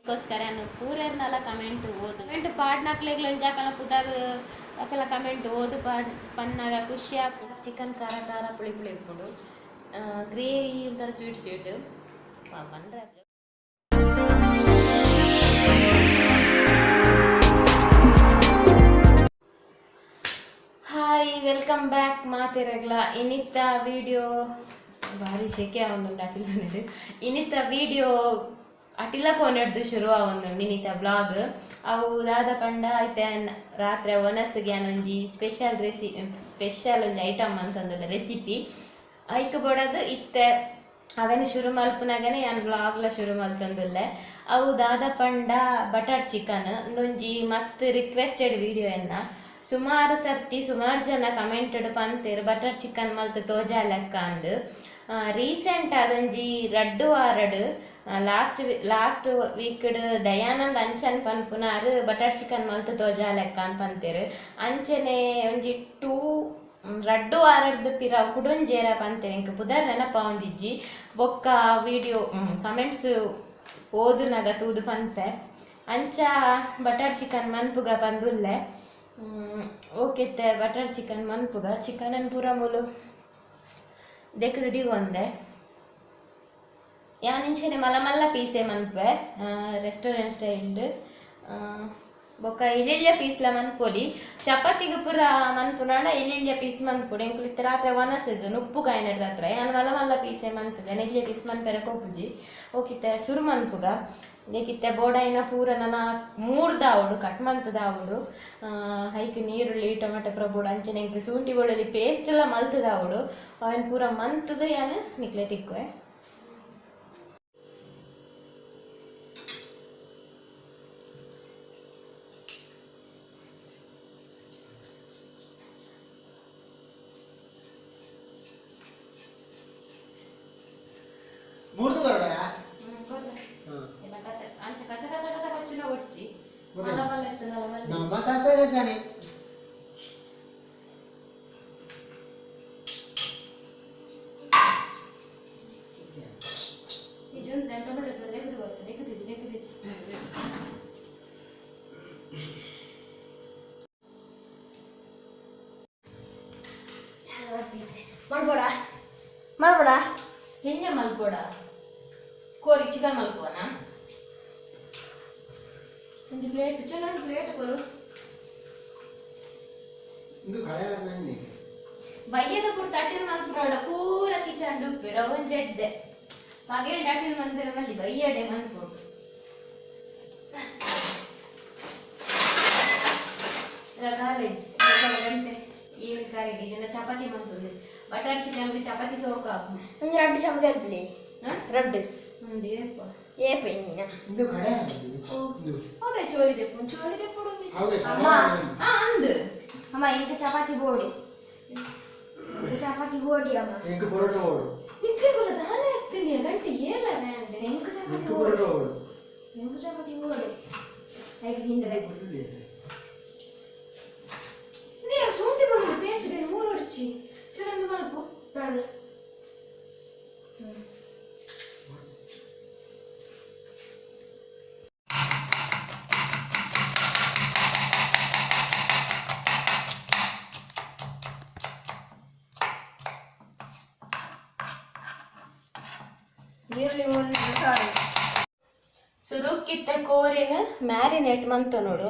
ಗೋಸ್ಕರ ಪೂರೆರ್ನಲ ಕಮೆಂಟ್ ಓದು ಕಮೆಂಟ್ ಪಾಡ್ನಕ್ಲೆಗ್ಲ ಒಂಜಾಕಲ ಪುದರ್ ಅಕಲ ಕಮೆಂಟ್ ಓದು ಪಾಡ್ ಪನ್ನಾಗ ಖುಷಿ ಆಪುಂಡು. ಚಿಕನ್ ಖಾರ ಖಾರ ಪುಳಿ ಪುಳಿ ಉಪ್ಪುಂಡು, ಗ್ರೇವಿ ಒಂಥರ ಸ್ವೀಟ್ ಸ್ವೀಟ್ ಪಂಡ್ರೆ. ಹಾಯ್, welcome back ಮಾತೆರಗ್ಲ. ಇನಿತ್ತ ವಿಡಿಯೋ ಭಾರಿ ಶೆಕೆ ಆವೊಂದುಂಡು ಅಟಿಲ್. ಇನಿತ್ತ ವಿಡಿಯೋ ಅಟಿಲ ಕೋನೆಡ್ದು ಶುರು ಆವೊಂದುಂಡು. ಇನಿತ ಬ್ಲಾಗ್ ಅವು ದಾದ ಪಂಡ ಐತೆ ರಾತ್ರೆ ಒನಸ್ಗೆ ಒಂಜಿ ಸ್ಪೆಷಲ್ ಸ್ಪೆಷಲ್ ಒಂಜಿ ಐಟಮ್ ಅಂತಂದುಲ್ಲ ರೆಸಿಪಿ ಐಕ್ ಬೋಡದು ಇತ್ತೆ ಅವೆನ್ ಶುರು ಮಲ್ಪುನಗನೆ ಯಾನ್ ಬ್ಲಾಗ್ಲ ಶುರು ಮಲ್ತೊಂದುಲ್ಲೆ. ಅವು ದಾದ ಪಂಡ ಬಟರ್ ಚಿಕನ್. ಉಂದೊಂಜಿ ಮಸ್ತ್ ರಿಕ್ವೆಸ್ಟೆಡ್ ವಿಡಿಯೋ ಎನ್ನ. ಸುಮಾರು ಸರ್ತಿ ಸುಮಾರು ಜನ ಕಮೆಂಟೆಡ್ ಪಂತೆರ್ ಬಟರ್ ಚಿಕನ್ ಮಲ್ತ್ ತೋಜಾ ಲೆಕ್ಕ ಅಂದ್. ರೀಸೆಂಟ್ ಅದೊಂಜಿ ರಡ್ಡು ವಾರಡ್ ಲಾಸ್ಟ್ ಲಾಸ್ಟ್ ವೀಕ್ಡ್ ದಯಾನಂದ್ ಅಂಚನ್ ಪನ್ಪುನಾರ್ ಬಟರ್ ಚಿಕನ್ ಮಲ್ತ್ ತೋಜಾ ಲೆಕ್ಕ ಅಂದ್ ಪಂತೆರ್. ಅಂಚನೆ ಒಂಜಿ ಟೂ ರಡ್ಡು ವಾರಡ್ದು ಪಿರ ಕುಡೊಂಜೇರ ಪಂತೆರ್, ಎಂಕ್ ಪುದರ್ ನೆನಪಾವೊಂದಿಜ್ಜಿ. ಬೊಕ್ಕ ವಿಡಿಯೋ ಕಮೆಂಟ್ಸ್ ಓದುನಗ ತೂದು ಪನ್ಪೆ. ಅಂಚ ಬಟರ್ ಚಿಕನ್ ಮನ್ಪುಗ ಪಂದುಲ್ಲೆ. ಓಕೆ, ಬಟರ್ ಚಿಕನ್ ಮನ್ಪುಗ. ಚಿಕನ್ ಪೂರ ಮೂಲು ದೆಕ್ಕದ ದಿಗೊಂದೆ. ಯಾನ್ ಇಂಚೆನೆ ಮಲ್ಲ ಮಲ್ಲ ಪೀಸೆ ಮನ್ಪುವೆ ರೆಸ್ಟೋರೆಂಟ್ ಸ್ಟೈಲ್ಡ್. ಬೊಕ್ಕ ಇಲ್ಲೆಲ್ಯ ಪೀಸ್ಲ ಮನ್ಪೊಲಿ. ಚಪಾತಿಗ್ ಪೂರ ಮನ್ಪುನಾಂಡ ಇಲ್ಲೆಲ್ಯ ಪೀಸ್ ಮನ್ಪೊಡು. ಎಂಕುಲು ಇತ್ತೆ ರಾತ್ರೆ ವನಸಗ್ ನುಪ್ಪು ಕಾಯಿನಡ್ದ್ ಹತ್ರ ಯಾನ್ ಮಲ್ಲ ಮಲ್ಲ ಪೀಸೆ ಮನ್ತುದೆ, ಎಲ್ಯ ಪೀಸ್ ಮನ್ಪೆರೆ ಪೋಪುಜಿ. ಓಕಿತ್ತೆ ಸುರು ಮನ್ಪುಗ. ದೇಕಿತ್ತೆ ಬೋಡಾಯಿನ ಪೂರ ನನ ಮೂರ್ದಾವೊಡು, ಕಟ್ ಮಲ್ತ್ದಾವೊಡು. ಐಕ್ ನೀರುಳ್ಳಿ ಟೊಮೆಟೊ ಪೂರ ಬೋಡು. ಅಂಚನೆ ಎಂಕ್ ಶುಂಠಿ ಬೆಳ್ಳುಳ್ಳಿ ಪೇಸ್ಟ್ ಎಲ್ಲ ಮಲ್ತ್ದಾವೊಡು. ಅವೆನ್ ಪೂರ ಮನ್ತುದು ಯಾನ್ ನಿಕ್ಲೆ ತಿಕ್ಕುವೆ. ಮೂರ್ದು ಕೊರಡ. ಅಂಚ ಕಸ ಕಸ ಕಸ ಕೊಚ್ಚಿನ ಒಡ್ಚಿ ಮಲ್ಲ ಮಲ್ಲ ಇತ್ತುಂಡಲ ಮಲ್ಲ. ನಮ್ಮ ಕಸ ಕಸನೆ. ಈ ಜೊಂದು ಟೊಮೆಟೊ ದೆಕ್ಕದು ಬರ್ತದೆ, ದೆಕ್ಕದಿಜಿ ದೆಕ್ಕದಿಜಿ. ಮಾಡ್ಬೋಡ ಮಾಡ್ಬೋಡ. ಹೆಂಜ ಮಲ್ಪೋಡ? ಕೋರಿ ಚಿಕನ್ ಮಲ್ಪುವನಾ? ಒಂದು ಪ್ಲೇಟ್ ಚೆನ್ನಾಗಿ ಪ್ಲೇಟ್ ಕೊರು. ಇಂದು ಕಳೆ ನಂಗೆ. ಬಯ್ಯದ ಪೂರ ತಟ್ಟಿಲ್ ಮಲ್ಪುನಾಡ ಪೂರ ಕಿಶನ್ ಉಪ್ಪೇರು ಒಂಜಿ ಎಡ್ಡೆ ಪಗೆಲ್ ಅಟಿಲ್ ಮನ್ಪೆರೆ ಮಲ್ಲಿ ಬಯ್ಯಡೆ ಮನ್ಪೊಡು. ಕಾಲೇಜ್ ಗಂಟೆ ಈವ್ನಿಂಗ್ ಕಾಲೇಜ್ ಜನ ಚಪಾತಿ ಮಂತುಂದು. ಬಟರ್ ಚಿಕನ್ ಚಪಾತಿ ಸೋಕ. ಒಂಜಿ ರಡ್ಡು ಚಮಚ ಅಲ್ಪಲಿ. ರಡ್ಡು. ಒಂದು ಏಪ. ಏಪ ಇನ್ನ. ಇಂದು ಕಳೆ. ಹೌದಾ? ಚೋಲಿ ದೆಪ್ಪು, ಚೋಲಿ ದೆಪ್ಪುಡು. ಹೌದೇ? ಅಮ್ಮ. ಹಾ ಅಂದು. ಅಮ್ಮ, ಇಂಕ ಚಪಾತಿ ಬೋಡು, ಚಪಾತಿ ಬೋಡಿ ಅಮ್ಮ. ಎಂಕ್ ಪೊರೋಟ ಓಡು. ನಿಕ್ಲೆ ದಾನೆ ಇರ್ತೀನಿ ಗಂಟೆ ಏಲ ಅಂಡೆ. ಎಂಕ ಚಪಾತಿ ಎಂಕ್ ಬೋಡು. ಪೊರೋಟ ಓಡು. ಎಂಕ ಚಪಾತಿ ಬೋಡು, ಐಕ್ ತಿಂದರೆ. ನೇ ಶುಂಠಿ ಬೆಳ್ಳುಳ್ಳಿ ಪೇಸ್ಟ್ ಬೇರೆ ಮೂರು ಹೊಡ್ಚಿ ಚುನಂದು ಮಲ್ಪು. ಸರಿ. ನೀರುಳ್ಳಿ ಒಂದು ಸಾರು. ಸುರುಕ್ಕಿತ್ತ ಕೋರಿನ ಮ್ಯಾರಿನೇಟ್ ಮಂತ ನೋಡು.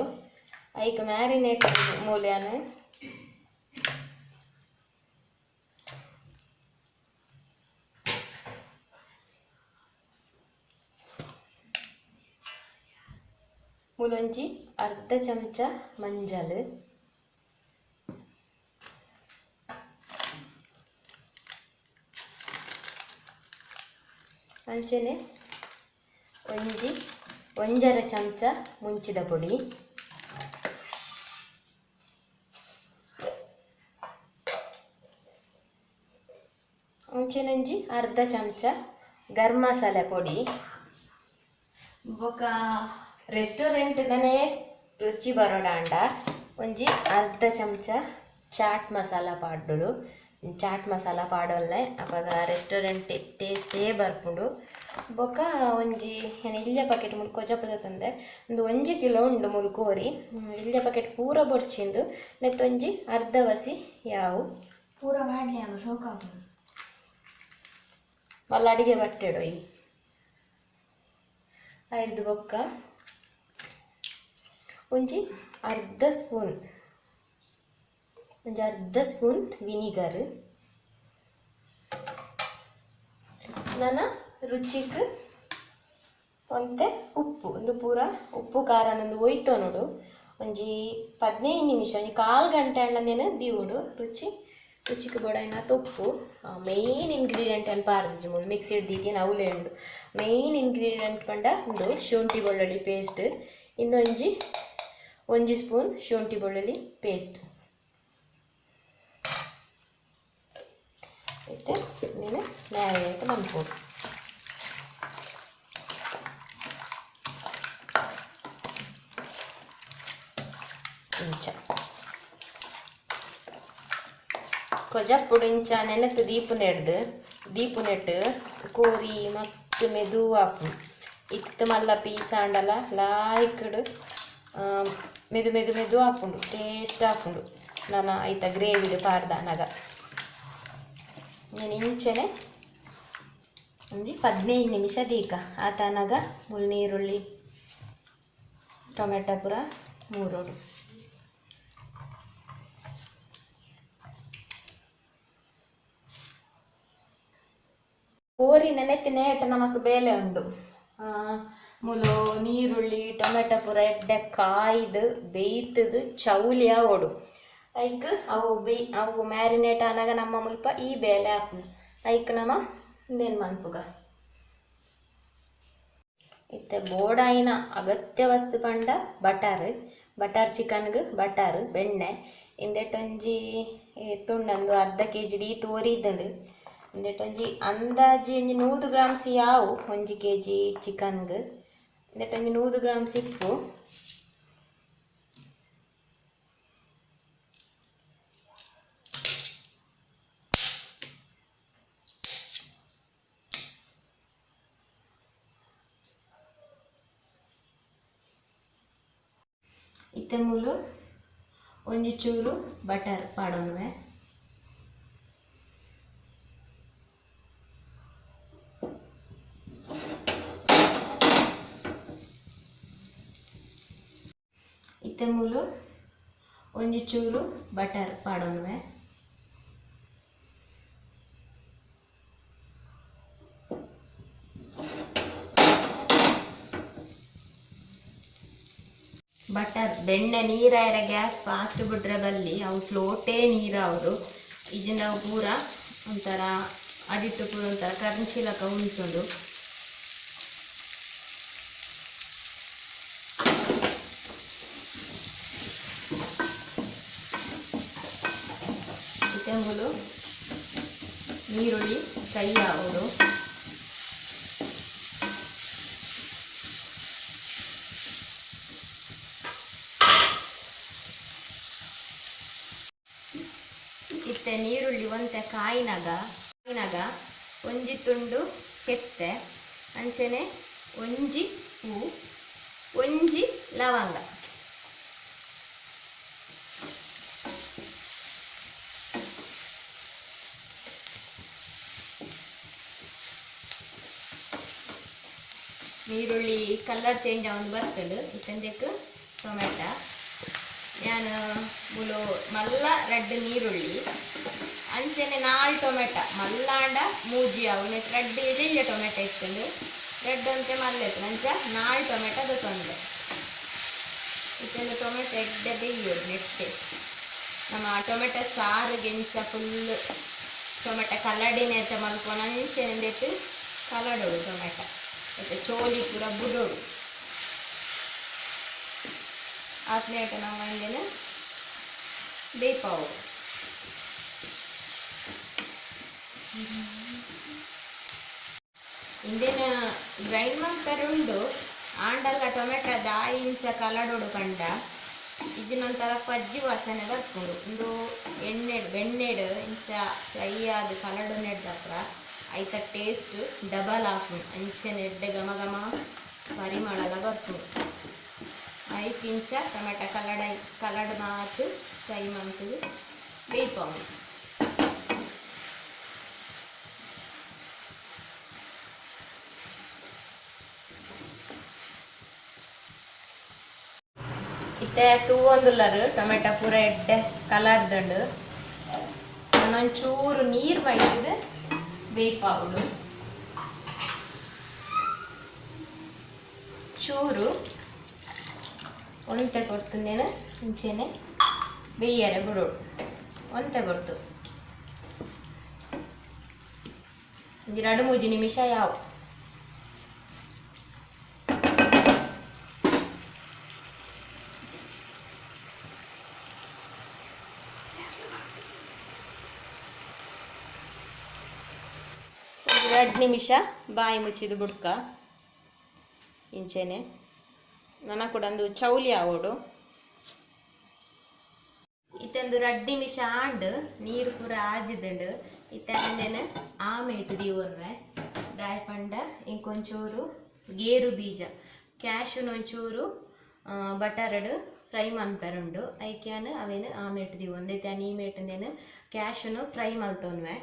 ಐಕ್ ಮ್ಯಾರಿನೇಟ್ ಮೂಲ್ಯಾನ ಮೂಲೊಂಜಿ ಅರ್ಧ ಚಮಚ ಮಂಜಲ್, ಅಂಚನೆ ಒಂಜಿ ಒಂಜರೆ ಚಮಚ ಮುಂಚಿದ ಪೊಡಿ, ಅಂಚನೆ ಒಂಜಿ ಅರ್ಧ ಚಮಚ ಗರಂ ಮಸಾಲೆ ಪೊಡಿ. ಬೊಕ ರೆಸ್ಟೋರೆಂಟ್ ದನೇ ರುಚಿ ಬರೋಡಾಂಡ ಒಂಜಿ ಅರ್ಧ ಚಮಚ ಚಾಟ್ ಮಸಾಲ ಪಾಡ್ಡೊಡು. ಚಾಟ್ ಮಸಾಲ ಪಾಡೊಲ್ಲೆ ಅಪಗ ರೆಸ್ಟೋರೆಂಟ್ ಟೇಸ್ಟೇ ಬರ್ಪುಂಡು. ಬೊಕ ಒಂಜಿ ಇಲ್ಯ ಪ್ಯಾಕೆಟ್ ಮುಲ್ ಕೊಜಪುದ ತಂದೆ ಒಂದು 1 ಕಿಲೋ ಉಂಡು ಮುಲ್ ಕೋರಿ ಇಲ್ಯ ಪ್ಯಾಕೆಟ್ ಪೂರ ಬೊಡ್ಚಿಂದು ನೆತ್ತೊಂಜಿ ಅರ್ಧ ವಸಿ ಯಾವು ಪೂರ ಮಾಡಲಿ ಅಮ್ಮ ಶೋಕ ಆಪುಂಡು. ಮಲ್ಲ ಅಡಿಗೆ ಬಟ್ಟೆಡು ಈ ಐದು ಬೊಕ್ಕ ಒಂಜಿ ಅರ್ಧ ಸ್ಪೂನ್ ಒಂಜಿ ಅರ್ಧ ಸ್ಪೂನ್ ವಿನಿಗರ್ ನನ್ನ ರುಚಿಕ್ ಒಂತೆ ಉಪ್ಪು ಒಂದು ಪೂರ ಉಪ್ಪು ಖಾರ ನಂದು ಒಯ್ತೋ ನೋಡು ಒಂಜಿ 15 ನಿಮಿಷ ಒಂಜಿ ಕಾಲು ಗಂಟೆ ಅಣ್ಣನೇನು ದೀವುಡು ರುಚಿ ರುಚಿಕ್ ಬೋಡಾಯಿನಾತ್ ಉಪ್ಪು ಮೇಯ್ನ್ ಇಂಗ್ರೀಡಿಯೆಂಟ್ ಅನ್ನು ಪಾಡ್ದಿಜಿ ಮೂಲು ಮಿಕ್ಸಿಡ್ ದೀತಿನ ಅವಲೇ ಉಂಡು ಮೇಯ್ನ್ ಇಂಗ್ರೀಡಿಯೆಂಟ್ ಪಂಡ ಉಂದು ಶುಂಠಿ ಬೆಳ್ಳುಳ್ಳಿ ಪೇಸ್ಟ್ ಇಂದೊಂಜಿ ಒಂಜಿ ಸ್ಪೂನ್ ಶುಂಠಿ ಬೆಳ್ಳುಳ್ಳಿ ಪೇಸ್ಟ್ ಇತ್ತೆ ನೀನು ಮ್ಯಾರಿನೇಟ್ ಮನ್ಪೊಡು. ಇಂಚ ಕೊಜಪ್ಪುಡು ಇಂಚ ನೆನಪು ದೀಪು ನೆಡ್ದು ದೀಪು ನೆಟ್ಟು ಕೋರಿ ಮಸ್ತ್ ಮೆದು ಆಪುಂಡು. ಇತ್ತು ಮಲ್ಲ ಪೀಸ್ ಆಂಡಲ ಲಾಯ್ಕಡ್ ಮೆದು ಮೆದು ಮೆದು ಆಪುಂಡು ಟೇಸ್ಟ್ ಆಪುಂಡು. ನಾನು ಐತ ಗ್ರೇವಿಡ್ ಪಾಡ್ದಾನಗ నేను ಇಂಚನೆ ಒಂಜಿ 15 ನಿಮಿಷ ದೀಕ ಆತನಗ ಮುಲ್ ನೀರುಳ್ಳಿ ಟೊಮೆಟೊ ಪೂರ ಮೂರೋಡು. ಕೋರಿ ನೆನೆತಿನೇಟ ನಮಕ್ ಬೇಲೆ ಉಂಡು. ಮುಲು ನೀರುಳ್ಳಿ ಟೊಮೆಟೊ ಪೂರ ಎಡ್ಡೆ ಕಾಯ್ದು ಬೇಯ್ತದು ಚೌಲಿ ಆವೊಡು. ಐಕ್ ಅವು ಅವು ಮ್ಯಾರಿನೇಟ್ ಆನಾಗ ನಮ್ಮ ಮುಲ್ಪ ಈ ಬೇಲೆ ಆಪುಂಡು. ಐಕ್ ನಮ ಇಂದೇನು ಮನ್ಪುಗ ಇತ್ತೆ ಬೋಡಾಯಿನ ಅಗತ್ಯ ವಸ್ತು ಪಂಡ ಬಟರ್ ಬಟರ್ ಚಿಕನ್ಗ್ ಬಟರ್ ಬೆಣ್ಣೆ ಇಂದೆಟೊಂಜಿ ತುಂಡಂದು ಅರ್ಧ ಕೆ ಜಿ ಡಿ ತೋರಿದ್ದುಂಡು. ಇಂದೆಟೊಂಜಿ ಅಂದಾಜಿ ಒಂಜಿ 100 ಗ್ರಾಮ್ಸ್ ಯಾವು 1 ಕೆ ಜಿ ಚಿಕನ್ಗ್ ಇಂದೆಟೊಂಜಿ 100 ಗ್ರಾಮ್ಸ್ ಇಪ್ಪು. ಇತ್ತೆ ಮೂಲು ಒಂಜಿ ಚೂರು ಬಟರ್ ಪಾಡೊನುವೆ. ಇತ್ತೆ ಮೂಲು ಒಂಜಿ ಚೂರು ಬಟರ್ ಪಾಡೊನುವೆ. ಬಟರ್ ಬೆಣ್ಣೆ ನೀರಾಯರ ಗ್ಯಾಸ್ ಫಾಸ್ಟ್ ಬಿಟ್ರೆ ಬಲ್ಲಿ ಅವು ಸ್ಲೋಟೇ ನೀರಾವಡು. ಇಜಿಂದ ಅವು ಪೂರ ಒಂಥರ ಅಡಿಟ್ಟು ಪೂರ ಒಂಥರ ಕರ್ಂಚಿಲಕ ಉಂಟುಂಡು. ಇತ್ತೆ ನೀರುಳ್ಳಿ ಫ್ರೈ ಆವಡು. ಇತ್ತೆ ನೀರುಳ್ಳಿ ಒಂತೆ ಕಾಯಿನಾಗ ಕಾಯಿನಾಗ ಒಂಜಿ ತುಂಡು ಕೆತ್ತೆ ಅಂಚನೆ ಒಂಜಿ ಹೂ ಒಂಜಿ ಲವಂಗ ನೀರುಳ್ಳಿ ಕಲರ್ ಚೇಂಜ್ ಆವೊಂದು ಬರ್ತದೆ. ಇತ್ತಂದೆಕ್ ಟೊಮೆಟೊ ಯಾನ್ ಮುಲು ಮಲ್ಲ ರಡ್ಡ್ ನೀರುಳ್ಳಿ ಅಂಚನೆ 4 ಟೊಮೆಟೊ ಮಲ್ಲಾಂಡ ಮೂಜಿ ಅವು ನೆಟ್ ರಡ್ಡ್ ಎಳ್ಯ ಟೊಮೆಟೊ ಇತ್ತುಂಡು ರಡ್ಡ್ ಅಂತೆ ಮಲ್ಲ ಇತ್ತು ಅಂಚ 4 ಟೊಮೆಟೊ ದೊತ್ತೊಂದೆ. ಇತ್ತೆಂದು ಟೊಮೆಟೊ ಎಡ್ಡೆ ಬೇಯೋಡು ನೆಟ್ಟೆ ನಮ್ಮ ಟೊಮೆಟೊ ಸಾರು ಗೆಂಚ ಫುಲ್ ಟೊಮೆಟೊ ಕಲಡಿನೆಂಚ ಮಲ್ಪೊನ ಅಂಚನೆ ಕಲಡೋಡು ಟೊಮೆಟೊ ಮತ್ತು ಚೋಲಿ ಪೂರ ಬುಡೋಡು. ಆತ್ನೇಟ ನಮ್ಮ ಇಂದೆನ ಬೇಪಾವು. ಇಂದೆನ ಗ್ರೈಂಡ್ ಮಲ್ಪೆರೆ ಉಂಡು ಆಂಡಲ್ಲ ಟೊಮೆಟೊ ದಾಯಿ ಇಂಚ ಕಲಡೋಡು ಪಂಡ ಇಜ್ಜಿನೊಂಥರ ಪಜ್ಜಿ ವಾಸನೆ ಬರ್ಪುಂಡು. ಉಂದು ಎಣ್ಣೆಡ್ ಬೆಣ್ಣೆಡ್ ಇಂಚ ಫ್ರೈ ಆದ್ ಕಲಡು ನೆಡ್ದತ್ರ ಐತ ಟೇಸ್ಟ್ ಡಬಲ್ ಆಪುಂಡು. ಅಂಚೆನೆ ಎಡ್ಡೆ ಘಮ ಘಮ ಪರಿಮಳಲ ಬರ್ಪುಂಡು. ಐಕ್ ಇಂಚ ಟೊಮೆಟೊ ಕಲಡ ಕಲಡ್ ಮಾತ್ ಫ್ರೈ ಮಂತುದು ಬೇಯ್ಪಾವೊಡು. ಇತ್ತೆ ತೂವೊಂದುಲ್ಲರು ಟೊಮೆಟೊ ಪೂರ ಎಡ್ಡೆ ಕಲರ್ದುಂಡು. ಒಂಚೂರು ನೀರು ಮೈತುದು ಬೇಯ್ಪಾವೊಡು. ಚೂರು ಒಂತೆ ಕೊರ್ತುಂದೇನು ಇಂಚೆನೆ ಬೇಯ್ಯರೆ ಬಿಡೋಡು. ಒಂತೆ ಕೊರ್ತು ಒಂಜಿ ರಡ್ಡ್ ಮೂಜಿ ನಿಮಿಷ ಯಾವು. 2 ನಿಮಿಷ ಬಾಯಿ ಮುಚ್ಚಿದು ಬುಡ್ಕ ಇಂಚೆನೆ. ನನ ಕೂಡ ಒಂದು ಚೌಲಿ ಆವೊಡು. ಇತ್ತೊಂದು 2 ನಿಮಿಷ ಆಂಡ್ ನೀರು ಪೂರ ಆಜಿದುಂಡು. ಇತ್ತೆ ಅಂದೇನು ಆಮೇಟು ದೀವೊನ್ವೆ ದಾಯ ಪಂಡ ಇಂಕೊಂಚೂರು ಗೇರು ಬೀಜ ಕ್ಯಾಶುನ ಒಂಚೂರು ಬಟರ್ಡ್ ಫ್ರೈ ಮನ್ಪೆರುಂಡು. ಐಕ್ಯಾನ್ ಅವೇನು ಆಮೇಟು ದೀವೊಂದು. ಇತ್ತೆ ಈ ಮೇಟುಂದೇನು ಕ್ಯಾಶುನು ಫ್ರೈ ಮಲ್ತೊನ್ವೆ.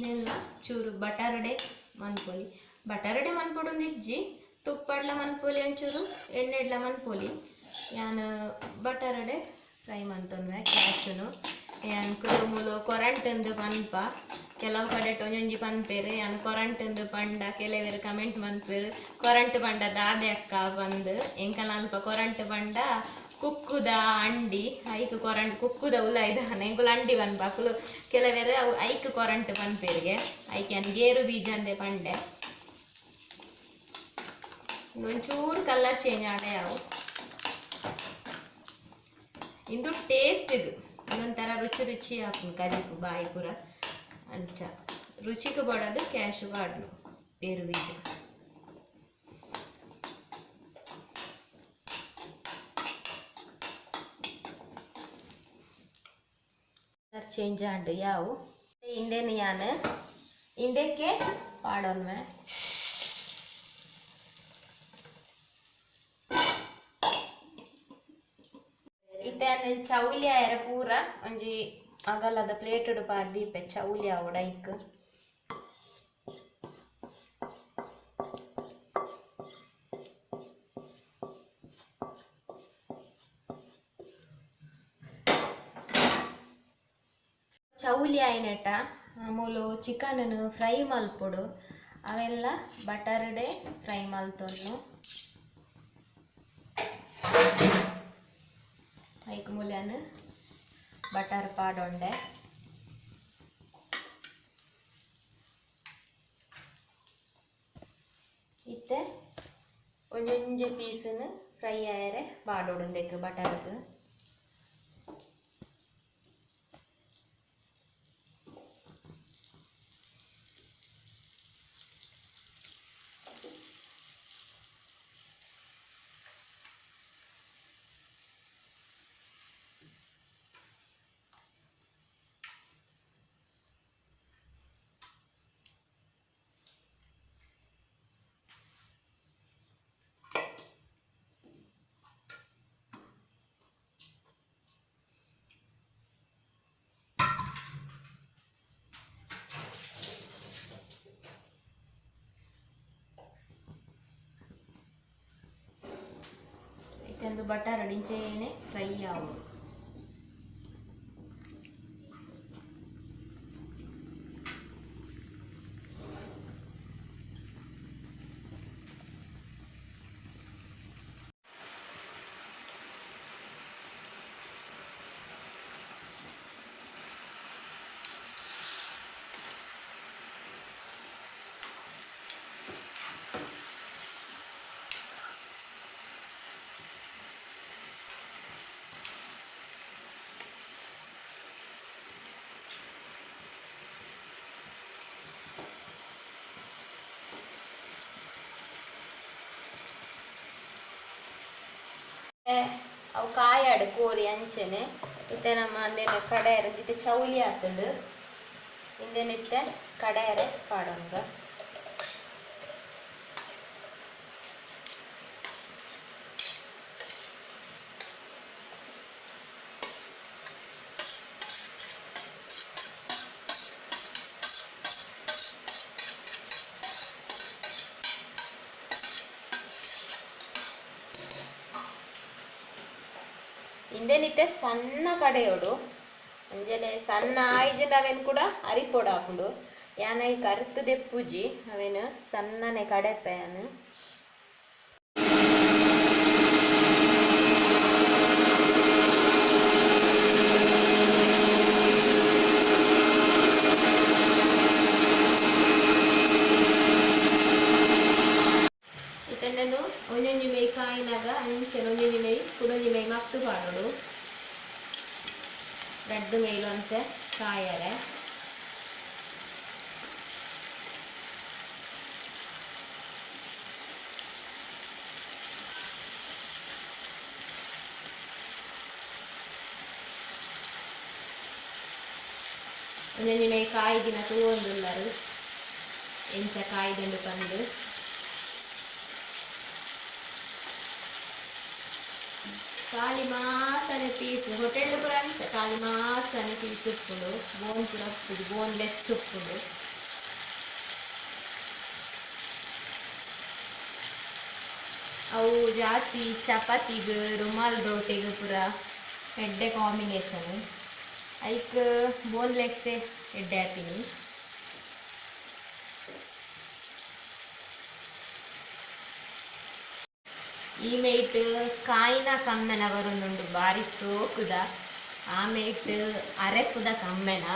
ನೆಲ್ಲ ಚೂರು ಬಟರ್ಡೆ ಮನ್ಪೊಲಿ. ಬಟರ್ಡೆ ಮನ್ಪೊಡೊಂದು ಇಜ್ಜಿ, ತುಪ್ಪಡ್ಲ ಮನ್ಪೊಲಿ, ಒಂಚೂರು ಎಣ್ಣೆಡ್ಲ ಮನ್ಪೊಲಿ. ಯಾನ್ ಬಟರ್ಡೆ ಫ್ರೈ ಮಂತೊನ್ವೆ ಕ್ಯಾಶುನು. ಯಾನ್ ಮೂಲು ಕೊರಂಟಂದು ಪನ್ಪ, ಕೆಲವು ಕಡೆಟ್ ಒಂಜೊಂಜಿ ಪನ್ಪೆರ್. ಯಾನ್ ಕೊರಂಟಂದು ಪಂಡ ಕೆಲವೆರ್ ಕಮೆಂಟ್ ಮನ್ಪೆರ್ ಕೊರಂಟು ಪಂಡ ದಾದೆ ಅಕ್ಕ ಪಂದ್. ಎಂಕಲ್ನ ಅಲ್ಪ ಕೊರಂಟು ಪಂಡ ಕುಕ್ಕುದ ಅಂಡಿ, ಐಕ್ ಕೊರಂಟ್ ಕುಕ್ಕುದ ಉಲಾಯ್ದಾನೆ ಎಂಕುಲು ಅಂಡಿ ಪನ್ಪ. ಅಕುಲು ಕೆಲವೆರ್ ಅವು ಐಕ್ ಕೊರಂಟು ಪನ್ಪೆರ್ಗೆ. ಐಕ್ ಯಾನ್ ಗೇರು ಬೀಜ ಅಂದೆ ಪಂಡೆ. ಒಂಚೂರು ಕಲರ್ ಚೇಂಜ್ ಆಂಡ ಯಾವು. ಇಂದು ಟೇಸ್ಟ್ ಒಂದೊಂಥರ ರುಚಿ ರುಚಿ ಆಪುಂಡು ಕಜಿಪು ಬಾಯಿ ಪೂರ. ಅಂಚ ರುಚಿಗೆ ಬೋಡಾದ್ ಕ್ಯಾಶು ಪಾಡ್ನು ಗೇರು ಬೀಜ. ಚೇಂಜ್ ಆಂಡ್ ಯಾವು. ಇಂದೇನು ಯಾನ್ ಇಂದಕ್ಕೆ ಪಾಡೊನ್ವೆ. ಇತ್ತೆ ಯಾನ್ ಚೌಲಿ ಆಯರ ಪೂರ ಒಂಜಿ ಅಗಲದ ಪ್ಲೇಟ್ ಪಾಡ್ ದೀಪೆ ಚೌಲಿ ಆವೊಡು ಐಕ್. ಚೌಲಿ ಆಯಿನೆಟ ಮೂಲು ಚಿಕನ್ ಫ್ರೈ ಮಲ್ಪೊಡು. ಅವೆಲ್ಲ ಬಟರ್ಡೆ ಫ್ರೈ ಮಲ್ತೊನ್ನು. ಐಕ್ ಮೂಲ್ಯಾನ್ ಬಟರ್ ಪಾಡೊಂಡೆ. ಇತ್ತೆ ಒಂಜೊಂಜಿ ಪೀಸನ್ನು ಫ್ರೈ ಆಯರೆ ಪಾಡೊಡುಂದೆಕ್ ಬಟರ್ಗ್. ಒಂದು ಬಟರ್ ಇಂಚೆನೆ ಫ್ರೈ ಆವೊಡು. ಅವು ಕಾಯಾಡು ಕೋರಿ ಅಂಚೆನೆ. ಇತ್ತೆ ನಮ್ಮ ಅಂದೇನೆ ಕಡೆಯರ ಇತ್ತೆ ಚೌಲಿ ಆತುಂಡು. ಇಂದೆನಿತ್ತೆ ಕಡೆಯರೆ ಪಾಡೊಂಗ. ಇಂದೆನಿತ್ತೆ ಸಣ್ಣ ಕಡೆಯೋಡು ಅಂಜನೆ ಸಣ್ಣ ಆಯ್ಜಿಂಡ ಅವೇನು ಕೂಡ ಅರಿಪೊಡು ಹಾಕೊಂಡು ಯಾನ ಈ ಕರುತು ದೆಪ್ಪುಜಿ ಅವೇನು ಸಣ್ಣನೆ ಕಡೆಪೆ ಯಾನು. ಇತ್ತನ್ನೆಂದು ಒಂಜೊಂಜಿ ಮೈ ಕಾಯಿನಾಗ ಅಂಚೆನೆ ಒಂಜೊಂಜಿ ಮೈ ಕುಡೊಂಜಿ ಮೈ ಮಕ್ತು ಪಾಡೋಡು. ರಡ್ಡು ಮೇಲು ಅಂತೆ ಕಾಯರೆ. ಒಂಜೊಂಜಿ ಮೈ ಕಾಯಿದಿನ ತೂವೊಂದುಲ್ಲರು ಎಂಚ ಕಾಯ್ದುಂಡು ಪಂದು. ಖಾಲಿ ಮಾಸನೆ ಪೀಸ್ ಹೋಟೆಲ್ ಪೂರ ಅಂಚ ಖಾಲಿ ಮಾಸನೆ ಪೀಸ್ ಉಪ್ಪುಂಡು. ಬೋನ್ ಪೂರ ಉಪ್ಪುದು, ಬೋನ್ ಲೆಸ್ ಉಪ್ಪುಂಡು. ಅವು ಜಾಸ್ತಿ ಚಪಾತಿಗ್ ರುಮಾಲ್ ರೋಟಿಗ್ ಪೂರ ಎಡ್ಡೆ ಕಾಂಬಿನೇಷನ್. ಐಕ್ ಬೋನ್ಲೆಸ್ಸೇ ಎಡ್ಡೆ ಆಪಿನಿ. ಈ ಮೇಟ್ ಕಾಯಿನ ಕಮ್ಮೆನ ಬರೊಂದುಂಡು ಬಾರಿ ಸೋಕುದ. ಆ ಮೇಟ್ ಅರೆಪುದ ಕಮ್ಮೆನ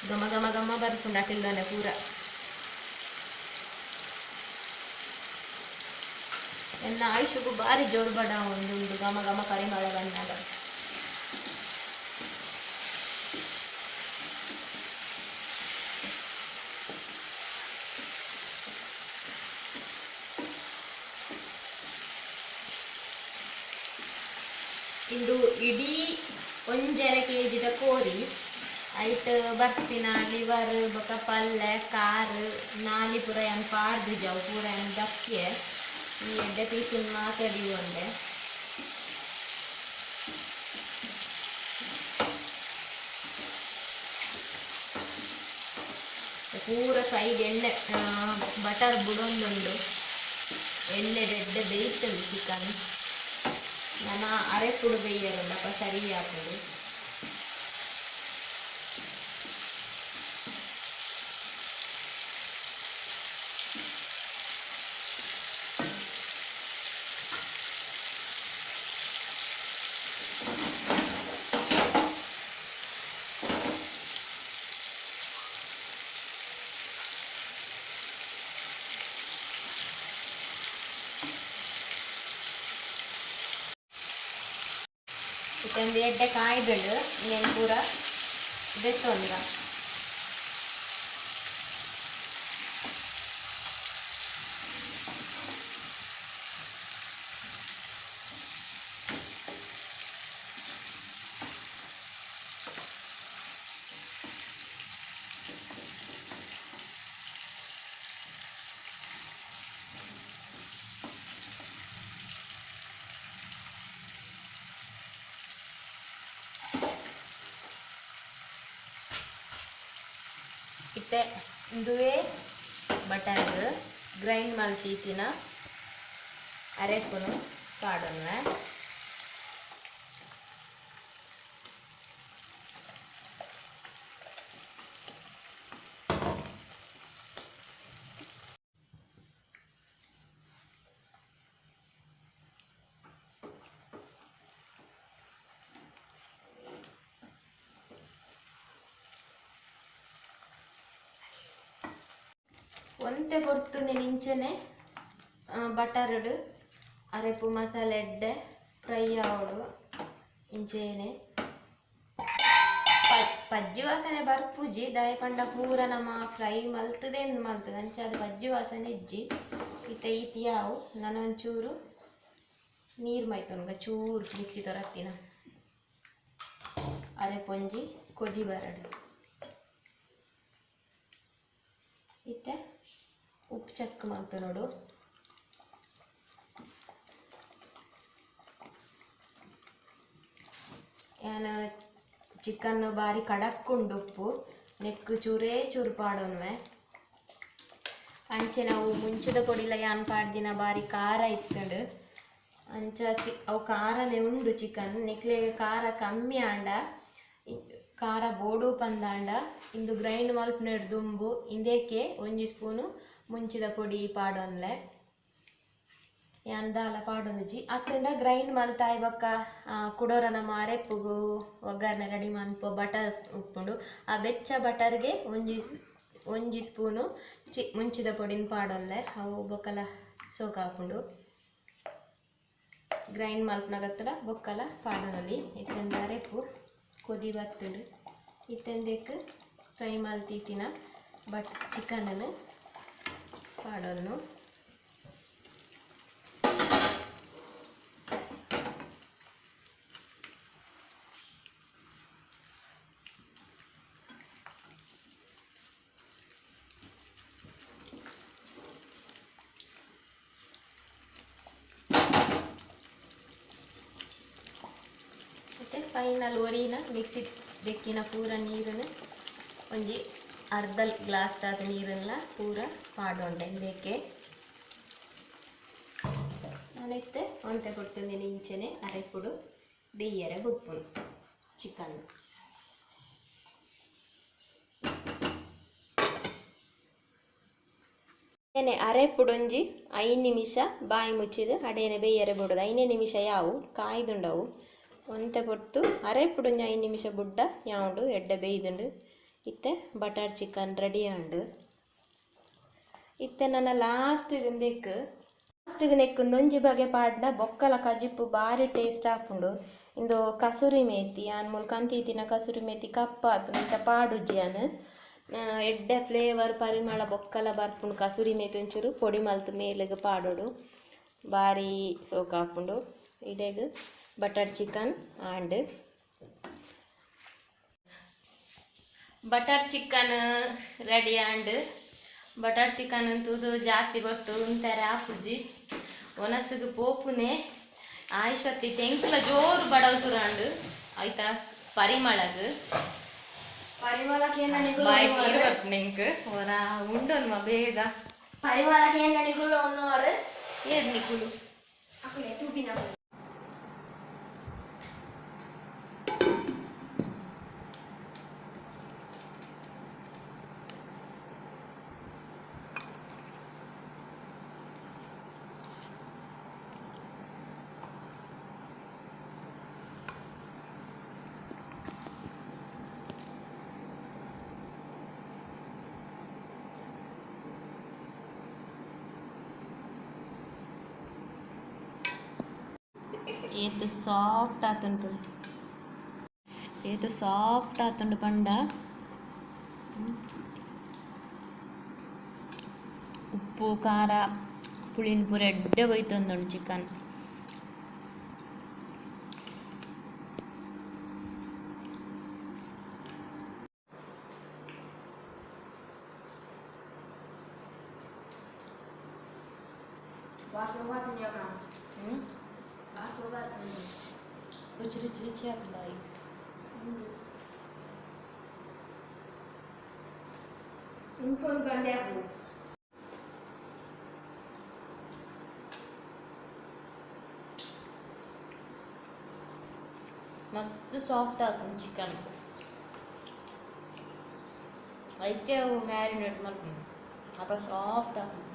ಘಮ ಘಮ ಘಮ ಬರ್ಪುಂಡು ಅಟಿಲ್ಲನೆ ಪೂರ. ಎನ್ನ ಆಯುಷುಗು ಬಾರಿ ಜೋರು ಬಡ ಒಂದುಂಡು ಘಮ ಘಮ ಪರಿಮಳ ಬಣ್ಣದ. ಇಂದು ಇಡೀ ಒಂಜರೆ ಕೆಜಿದ ಕೋರಿ ಐಟ್ ಬರ್ಪಿನ ಲಿವರ್ ಬೊಕ ಪಲ್ಲೆ ಕಾರ್ ನಾಲಿ ಪೂರ ಯಾನ್ ಪಾಡ್ದಿಜ ಅವು ಪೂರ ಯಾನ್ ದಕ್ಕೆ ಈ ಎಡ್ಡೆ ಪೀಸಿನ ಮಾತ್ರ ದೀವೊಂಡೆ. ಪೂರ ಸೈಡ್ ಎಣ್ಣೆ ಬಟರ್ ಬುಡೊಂದುಂಡು. ಎಣ್ಣೆ ಎಡ್ಡೆ ಬೇಯ್ತುಂಡು ಚಿಕನ್. ನನ್ನ ಅರೆಪುಡು ಬೇಯರುಂಡಪ್ಪ ಸರಿ ಆಪುಂಡು. ಇತ್ತೊಂದು ಎಡ್ಡೆ ಕಾಯ್ದುಂಡು ಇನ್ನೇನು ಪೂರ ದೆತ್ತೊಂದ. ಇತ್ತೆ ಇಂದುವೇ ಬಟರ್ ಗ್ರೈಂಡ್ ಮಲ್ತೀತಿನ ಅರೆಪುನು ಪಾಡೊನ್ವೆ. ಒಂತೆ ಪೊರ್ತುಂದೆ ನಿಂಚನೆ ಬಟರ್ಡ್ ಅರೆಪು ಮಸಾಲೆ ಎಡ್ಡೆ ಫ್ರೈ ಆವಡು ಇಂಚೆನೆ. ಪಜ್ಜಿ ವಾಸನೆ ಬರ್ಪುಜಿ ದಾಯ ಪಂಡ ಪೂರ ನಮ್ಮ ಫ್ರೈ ಮಲ್ತದೆ ಮಲ್ತದೆ ಅಂಚಾದ ಪಜ್ಜಿ ವಾಸನೆ ಇಜ್ಜಿ. ಇತ್ತೆ ಈತಿ ಯಾವು ನನೊಂಚೂರು ನೀರು ಮೈಪುನುಗ ಚೂರು ಮಿಕ್ಸಿ ತೊರತ್ತಿನ ಅರೆ ಪೊಂಜಿ ಕೊದಿ ಬರಡು. ಇತ್ತೆ ಉಪ್ಪು ಚಕ್ ಮಲ್ತು ನೋಡು. ಯಾನ್ ಚಿಕನ್ ಬಾರಿ ಕಡಕ್ಕುಂಡು ಉಪ್ಪು ನೆಕ್ಕು ಚೂರೇ ಚೂರು ಪಾಡೊನ್ವೆ. ಅಂಚೆ ನಾವು ಮುಂಚಿದ ಪೊಡಿಲ ಯಾನ್ ಪಾಡ್ದಿನ ಬಾರಿ ಖಾರ ಇತ್ತಂಡು. ಅಂಚ ಚಿ ಅವು ಖಾರನೇ ಉಂಡು ಚಿಕನ್. ನೆಕ್ಲೆ ಖಾರ ಕಮ್ಮಿ ಆಂಡ ಖಾರ ಬೋಡು ಪಂದಾಂಡ ಇಂದು ಗ್ರೈಂಡ್ ಮಲ್ಪುನೆಡ್ ದುಂಬು ಇಂದೇಕೆ ಒಂಜಿ ಸ್ಪೂನು ಮುಂಚಿದ ಪೊಡಿ ಪಾಡೊನ್ಲೆ. ಯಾನ್ ದಾಲ ಪಾಡೊಂದುಜಿ. ಅತ್ತಂಡ ಗ್ರೈಂಡ್ ಮಲ್ತಾಯಿ ಬೊಕ್ಕ ಕುಡೋರ ನಮ್ಮ ಅರೆಪ್ಪುಗು ಒಗ್ಗರಣೆ ರೆಡಿ ಮನ್ಪು ಬಟರ್ ಉಪ್ಪುಂಡು. ಆ ಬೆಚ್ಚ ಬಟರ್ಗೆ ಒಂಜಿ ಒಂಜಿ ಸ್ಪೂನು ಮುಂಚಿದ ಪೊಡಿನ ಪಾಡೊನ್ಲೆ. ಅವು ಬೊಕ್ಕಲ ಸೋಕಾಪುಂಡು. ಗ್ರೈಂಡ್ ಮಲ್ಪುನಗತ್ತಡ ಬೊಕ್ಕಲ ಪಾಡೊನೊಲಿ. ಇತ್ತೆಂದ ಅರೆಪ್ಪು ಕೊದಿ ಬತ್ತುಂಡು. ಇತ್ತೆಂದೆಕ್ ಫ್ರೈ ಮಲ್ತಿತ್ತಿನ ಬಟ್ ಚಿಕನನ್ನು ಪಾಡೊನ್ನು. ಮತ್ತು ಫೈನಲ್ ಒರಿನ ಮಿಕ್ಸಿ ದೆಕ್ಕಿನ ಪೂರ ನೀರನ್ನು ಒಂಜಿ ಅರ್ಧ ಗ್ಲಾಸ್ ದಾದ ನೀರೆಲ್ಲ ಪೂರ ಪಾಡೊಂಡೆ ಇಂದೆಕ್ಕೆ. ನಾನಿತ್ತೆ ಒಂತೆ ಕೊಡ್ತೀನಿ ಇಂಚೆನೆ ಅರೆಪುಡು ಬೇಯರೆ ಬುಡ್ಪುನು ಚಿಕನ್. ಅರೆಪುಡೊಂಜಿ 5 ನಿಮಿಷ ಬಾಯಿ ಮುಚ್ಚಿದು ಅಡೇನೆ ಬೇಯರೆ ಬಿಡೋದು. 5 ನಿಮಿಷ ಯಾವು ಕಾಯ್ದುಂಡವು ಒಂತೆ ಪೊರ್ತು ಅರೆಪುಡೊಂಜಿ 5 ನಿಮಿಷ ಬುಡ್ಡ ಯಾವುಂಡು ಎಡ್ಡೆ ಬೇಯ್ದುಂಡು. ಇತ್ತೆ ಬಟರ್ ಚಿಕನ್ ರೆಡಿ ಆಂಡು. ಇತ್ತೆ ನನ್ನ ಲಾಸ್ಟ್ ನೆಕ್ ಲಾಸ್ಟ್ಗೆ ನೆಕ್ ಒಂದೊಂಜಿ ಬಗೆ ಪಾಡ್ನ ಬೊಕ್ಕಲ ಕಜಿಪ್ಪು ಬಾರಿ ಟೇಸ್ಟ್ ಆಪುಂಡು. ಇಂದು ಕಸೂರಿ ಮೇತಿ ಆನ್ ಮೂಲು ಕಂತಿತ್ತಿನ ಕಸೂರಿ ಮೇತಿ ಕಪ್ಪ ಆಪುಂಡು. ಇಂಚ ಪಾಡುಜ್ಜಿ ಆನ್ ಎಡ್ಡೆ ಫ್ಲೇವರ್ ಪರಿಮಳ ಬೊಕ್ಕಲ ಬರ್ಪುಂಡು. ಕಸೂರಿ ಮೇತಿ ಒಂಚೂರು ಪೊಡಿ ಮಲ್ತ್ ಮೇಲೆಗ್ ಪಾಡೊಡು ಬಾರಿ ಸೋಕಾಪುಂಡು. ಇಡೆಗ್ butter chicken and butter chicken ready and butter chicken ಅಂತೂದು ಜಾಸ್ತಿ ಬೊಟ್ಟು ಉಂತಾರೆ ಆಪುಜಿ. ಒನಸುಗು ಪೋಪುನೆ ಆಯುಷತ್ತಿ ಟೆಂಕ್ಲ ಜೋರು ಬಡವು ಸುರಾಂಡು ಆಯ್ತಾ ಪರಿಮಳಗ್ ಬಾಯಿ ನೀರು ಬರ್ಪುಂಡು ಎಂಕ್ ಒರ ಉಂಡೊನ್ಮ ಬೇಗ. ಪರಿಮಳಕ್ಕೆ ನಿಕುಲು ಉಣ್ಣುವರು. ಏರ್ ನಿಕುಲು ಅಕುಲೆ ತೂಪಿನ. ಏತ್ ಸಾಫ್ಟ್ ಆತುಂಡು, ಏತ್ ಸಾಫ್ಟ್ ಆತುಂಡು ಪಂಡ. ಉಪ್ಪು ಖಾರ ಪುಳಿನ ಪೂರ ಎಡ್ಡೆ ಹೋಯ್ತೊಂದುಂಡು ಚಿಕನ್. ರುಚಿ ರುಚಿ ರುಚಿ ಆಗ್ತದೆ. ಇಂಕೊಂದು ಗಂಟೆ ಆಪುಂಡು. ಮಸ್ತ್ ಸಾಫ್ಟ್ ಆತುಂಡು ಚಿಕನ್. ಐತೆ ಅವು ಮ್ಯಾರಿನೇಟ್ ಮಲ್ಪುಂಡು ಅಪ ಸಾಫ್ಟ್ ಆಪುಂಡು.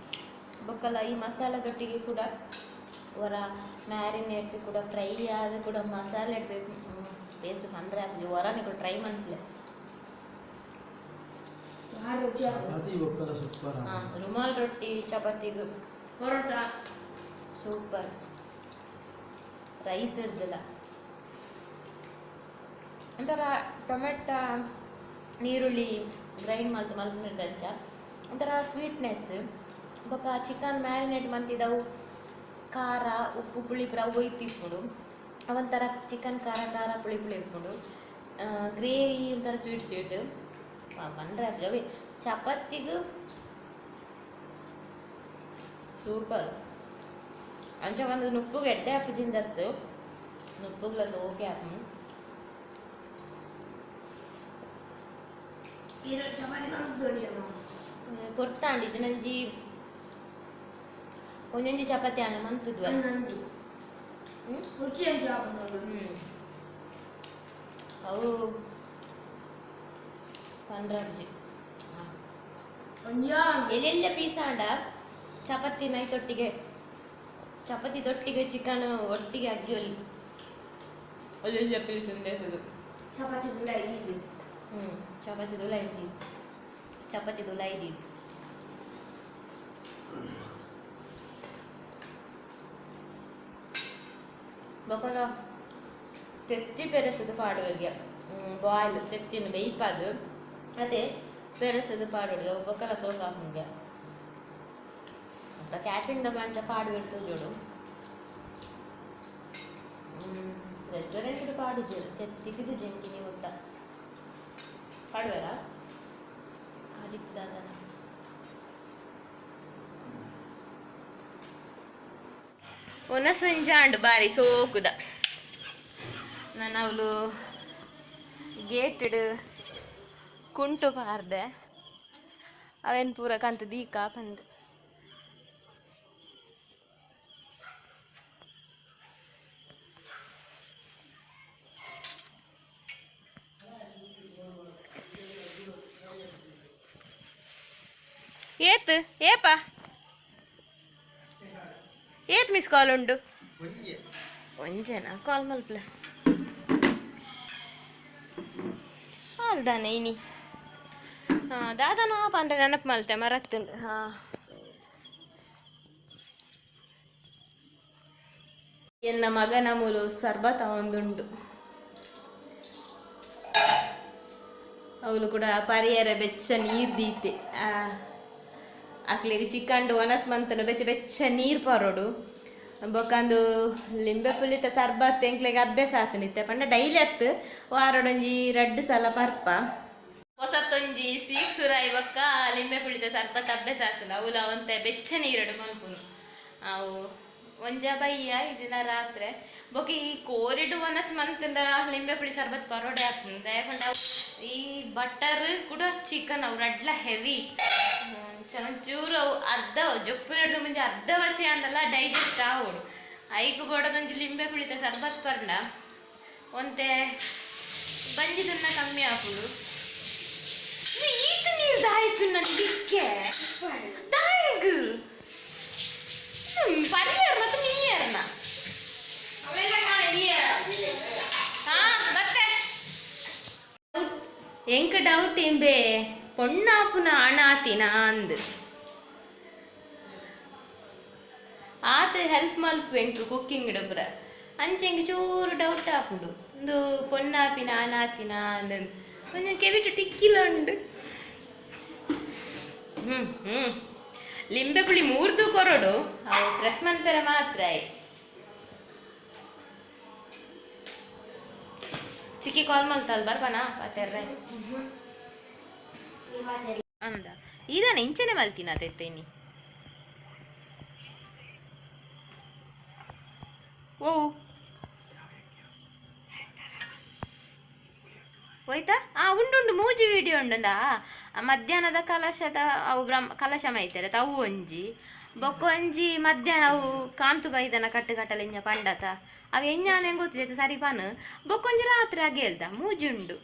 ಬೊಕ್ಕಲ ಈ ಮಸಾಲೆ ಗಟ್ಟಿಗೆ ಕೂಡ ಹೊರ ಮ್ಯಾರಿನೇಟ್ ಕೂಡ ಫ್ರೈ ಆದ ಕೂಡ ಮಸಾಲೆ ಇಡಬೇಕು. ಟೇಸ್ಟ್ ಪಂಡ್ರೆ ಆಪುಜಿ. ಹೊರ ನಿಕುಲು try ಮನ್ಪುಲೆ. ರುಮಾಲ್ roti ಚಪಾತಿಗು paratha super. Rice ಇಡ್ದಿಲ್ಲ ಒಂಥರ ಟೊಮೆಟೊ ನೀರುಳ್ಳಿ ಗ್ರೈಂಡ್ ಮಲ್ತ್ ಮಲ್ಪುನಂಚ ಒಂಥರ ಸ್ವೀಟ್ನೆಸ್. ಬೊಕ್ಕ ಚಿಕನ್ ಮ್ಯಾರಿನೇಟ್ ಮಲ್ತಿದವು ಖಾರ ಉಪ್ಪು ಪುಳಿ ಪೂರ ಒಯ್ತು ಇಪ್ಪುಂಡು. ಒಂಥರ ಚಿಕನ್ ಖಾರ ಖಾರ ಪುಳಿ ಪುಳಿ ಇಪ್ಪುಂಡು. ಗ್ರೇವಿ ಒಂಥರ ಸ್ವೀಟ್ ಸ್ವೀಟ್ ಬಂದ್ರೆ ಅವೆ ಚಪಾತಿಗೂ ಸೂಪರ್. ಅಂಚ ಒಂದು ನುಪ್ಪುಗೆ ಎಡ್ಡೆ ಹಾಪುಜಿಂದತ್ತು ನುಪ್ಪುಗ್ಲ ಸೋಕೆ ಹಾಕು. ಕೊಡ್ತಾಂಡಿ ನಂಜಿ ಒಂಜೊಂಜಿ ಚಪಾತಿ ಅಣ್ಣ ಮಂತುದ್ವ. ಅವು ಪಂಡ್ರಬ್ಜಿ ಎಲ್ಲೆಲ್ಲ ಪೀಸ್ ಆಂಡ ಚಪಾತಿ ನೈತೊಟ್ಟಿಗೆ ಚಪಾತಿ ದೊಟ್ಟಿಗೆ ಚಿಕನ್ ಒಟ್ಟಿಗೆ ಅಗ್ಗಿಯೊಲಿ ಒಳ್ಳೆ ಪೀಸ್ ಉಂದೇತದು. ಚಪಾತಿ ದುಲ. ಚಪಾತಿ ದುಲ ಇದ್ದೀವಿ, ಚಪಾತಿ ದುಲ ಇದ್ದೀವಿ. ಬೊಕೊಲ ತೆತ್ತಿ ಪೆರೆಸದು ಪಾಡುವಲ್ಗೆ ಬಾಯ್ಲ್ ತೆತ್ತಿನ ಬೇಯ್ಪಾದು ಅದೇ ಪೆರೆಸದು ಪಾಡೋಡು ಬೊಕಲ ಸೋಕ ಹಾಕುಂಗೆ ಅಪ್ಪ ಕ್ಯಾಟ್ರಿಂಗ್ ಅಂಚ ಪಾಡು ಜೋಡು. ರೆಸ್ಟೋರೆಂಟ್ ಪಾಡುಜೆರ್ ತೆತ್ತಿಗಿದು ಜಂಕಿನಿ ಗುಟ್ಟ ಪಾಡುವೆರಾ ಆದಿಪ್ದಾದನ ಒನಸುಂಜಾಂಡು ಬಾರಿ ಸೋಕುದ. ನಾನು ಅವಳು ಗೇಟೆಡ್ ಕುಂಟು ಪಾರ್ದೆ ಅವೇನು ಪೂರ ಕಂತ ದೀಕ ಪಂದ್. ಏತ್ ಏಪ ಏತ್ ಮಿಸ್ ಕಾಲ್ ಉಂಡು ಒಂಜೆನಾ ಕಾಲ್ ಮಲ್ಪ್ಲೆ ಅಲ್ದಾನೆ ಇನಿ. ಹಾಂ ದಾದನ ಪಂಡ್ರೆ ನೆನಪು ಮಲ್ತೆ ಮರತ್ತುಂಡು. ಹಾಂ ಎನ್ನ ಮಗನ ಮೂಲು ಸರ್ಬತ ಒಂದುಂಡು. ಅವಳು ಕೂಡ ಪರಿಯರ ಬೆಚ್ಚ ನೀರು ದೀತೆ. ಅಕ್ಲಿಗೆ ಚಿಕಂಡು ಒನಸ್ ಮಂತನು ಬೆಚ್ಚ ಬೆಚ್ಚ ನೀರು ಪರೋಡು. ಬೊಕ್ಕಂದು ಲಿಂಬೆ ಪುಳಿತ ಸರ್ಬತ್ ಎಂಕ್ಲೆಗ್ ಅಭ್ಯಾಸ ಆತನಿತ್ತೆ ಪಂಡ ಡೈಲಿ ಅತ್ತು ವಾರಡೊಂಜಿ ರಡ್ಡು ಸಲ ಪರ್ಪ ಹೊಸತ್ತೊಂಜಿ ಸೀಕ್ ಸುರಾಯಿ ಬೊಕ್ಕ ಲಿಂಬೆ ಪುಳಿತ ಸರ್ಬತ್ ಅಭ್ಯಾಸ ಆತನ. ಅವುಲ ಒಂತೆ ಬೆಚ್ಚ ನೀರಡು ಮಲ್ಪುನು. ಅವು ಒಂಜ ಬಯ್ಯ ಇಜಿನ ರಾತ್ರೆ ಬೊಕ್ಕ ಈ ಕೋರಿಡು ಒನಸ್ ಮಂತಂಡ ಲಿಂಬೆ ಪುಳಿ ಸರ್ಬತ್ ಪರೋಡೆ ಆತನ. ಪಂಡ ಈ ಬಟರ್ ಕೂಡ ಚಿಕನ್ ಅವು ರಡ್ಲ ಹೆವಿ ಚೂರು ಅವು ಅರ್ಧ ಜೊಪ್ಪು ನಡ್ದು ಮುಂಚೆ ಅರ್ಧ ಬಸಿ ಅಂಡಲ್ಲ ಡೈಜೆಸ್ಟ್ ಆವೋಡು. ಐಕು ಬೋಡದೊಂಜಿ ಲಿಂಬೆ ಪುಳಿತ ಸರ್ಬತ್ ಪರ್ಂಡ ಒಂತೆ ಬಂಜಿದನ್ನ ಕಮ್ಮಿ ಆಪುಂಡು. ಈತ ನೀರು ದಾಯಿಚು ನನ್ ದಿಕ್ಕೆ ದಾಯಗ್ ಪರಿಯರ್ನ ಅಥವಾ ನೀಯರ್ನ. ಹಾ ಮತ್ತೆ ಎಂಕ ಡೌಟ್ ಇಂಬೆ ಪೊಣ್ಣಾಪುನ ಅಣಾತಿನ ಅಂದ್ ಆತ ಹೆಲ್ಪ್ ಮಲ್ಪು ಎಂಕ್ಲು ಕುಕ್ಕಿಂಗ್ ಪೂರ ಅಂಚೆಂಗ್ ಚೂರು ಡೌಟ್ ಆಪುಂಡು ಒಂದು ಪೊಣ್ಣಾಪಿನ ಅನಾತಿನ ಅಂದ್ ಒಂಜಿ ಕೆವಿಟು ಟಿಕ್ಕಿಲ ಉಂಡು. ಹ್ಮ್ ಹ್ಮ್ ಲಿಂಬೆ ಪುಳಿ ಮೂರ್ದು ಕೊರಡು ಅವು ಪ್ರೆಸ್ ಮನ್ಪೆರೆ ಮಾತ್ರ. ಚಿಕ್ಕಿ ಕಾಲ್ ಮಲ್ತಲ್ ಬರ್ಪನಾ ಪಾತೆರ್ರೆ ಅಂದ ಈದಾನ ಇಂಚನೆ ಮಲ್ತಿನ ತೆತ್ತೇನಿ. ಓ ಹೋಯ್ತಾ? ಆ ಉಂಡು ಉಂಡು ಮೂಜಿ ವಿಡಿಯೋ ಉಂಡುಂದಾ. ಮಧ್ಯಾಹ್ನದ ಕಲಶದ ಅವು ಬ್ರಹ್ಮ ಕಲಶ ಮೈತಾರೆ ಅವು ಒಂಜಿ ಬೊಕ್ಕ ಒಂಜಿ ಮಧ್ಯಾಹ್ನ ಅವು ಕಾಂತು ಬೈದನ ಕಟ್ಟು ಕಟ್ಟಲೆ ಇಂಜ ಪಂಡತ ಅವು ಎಂಜಾನೆ ಗೊತ್ತಿಜೈತೆ ಸರಿ ಪಾನು ಬೊಕ್ಕೊಂಜಿ ರಾತ್ರಿ ಆಗಿ ಹೇಳ್ದ ಮೂಜಿ ಉಂಡು.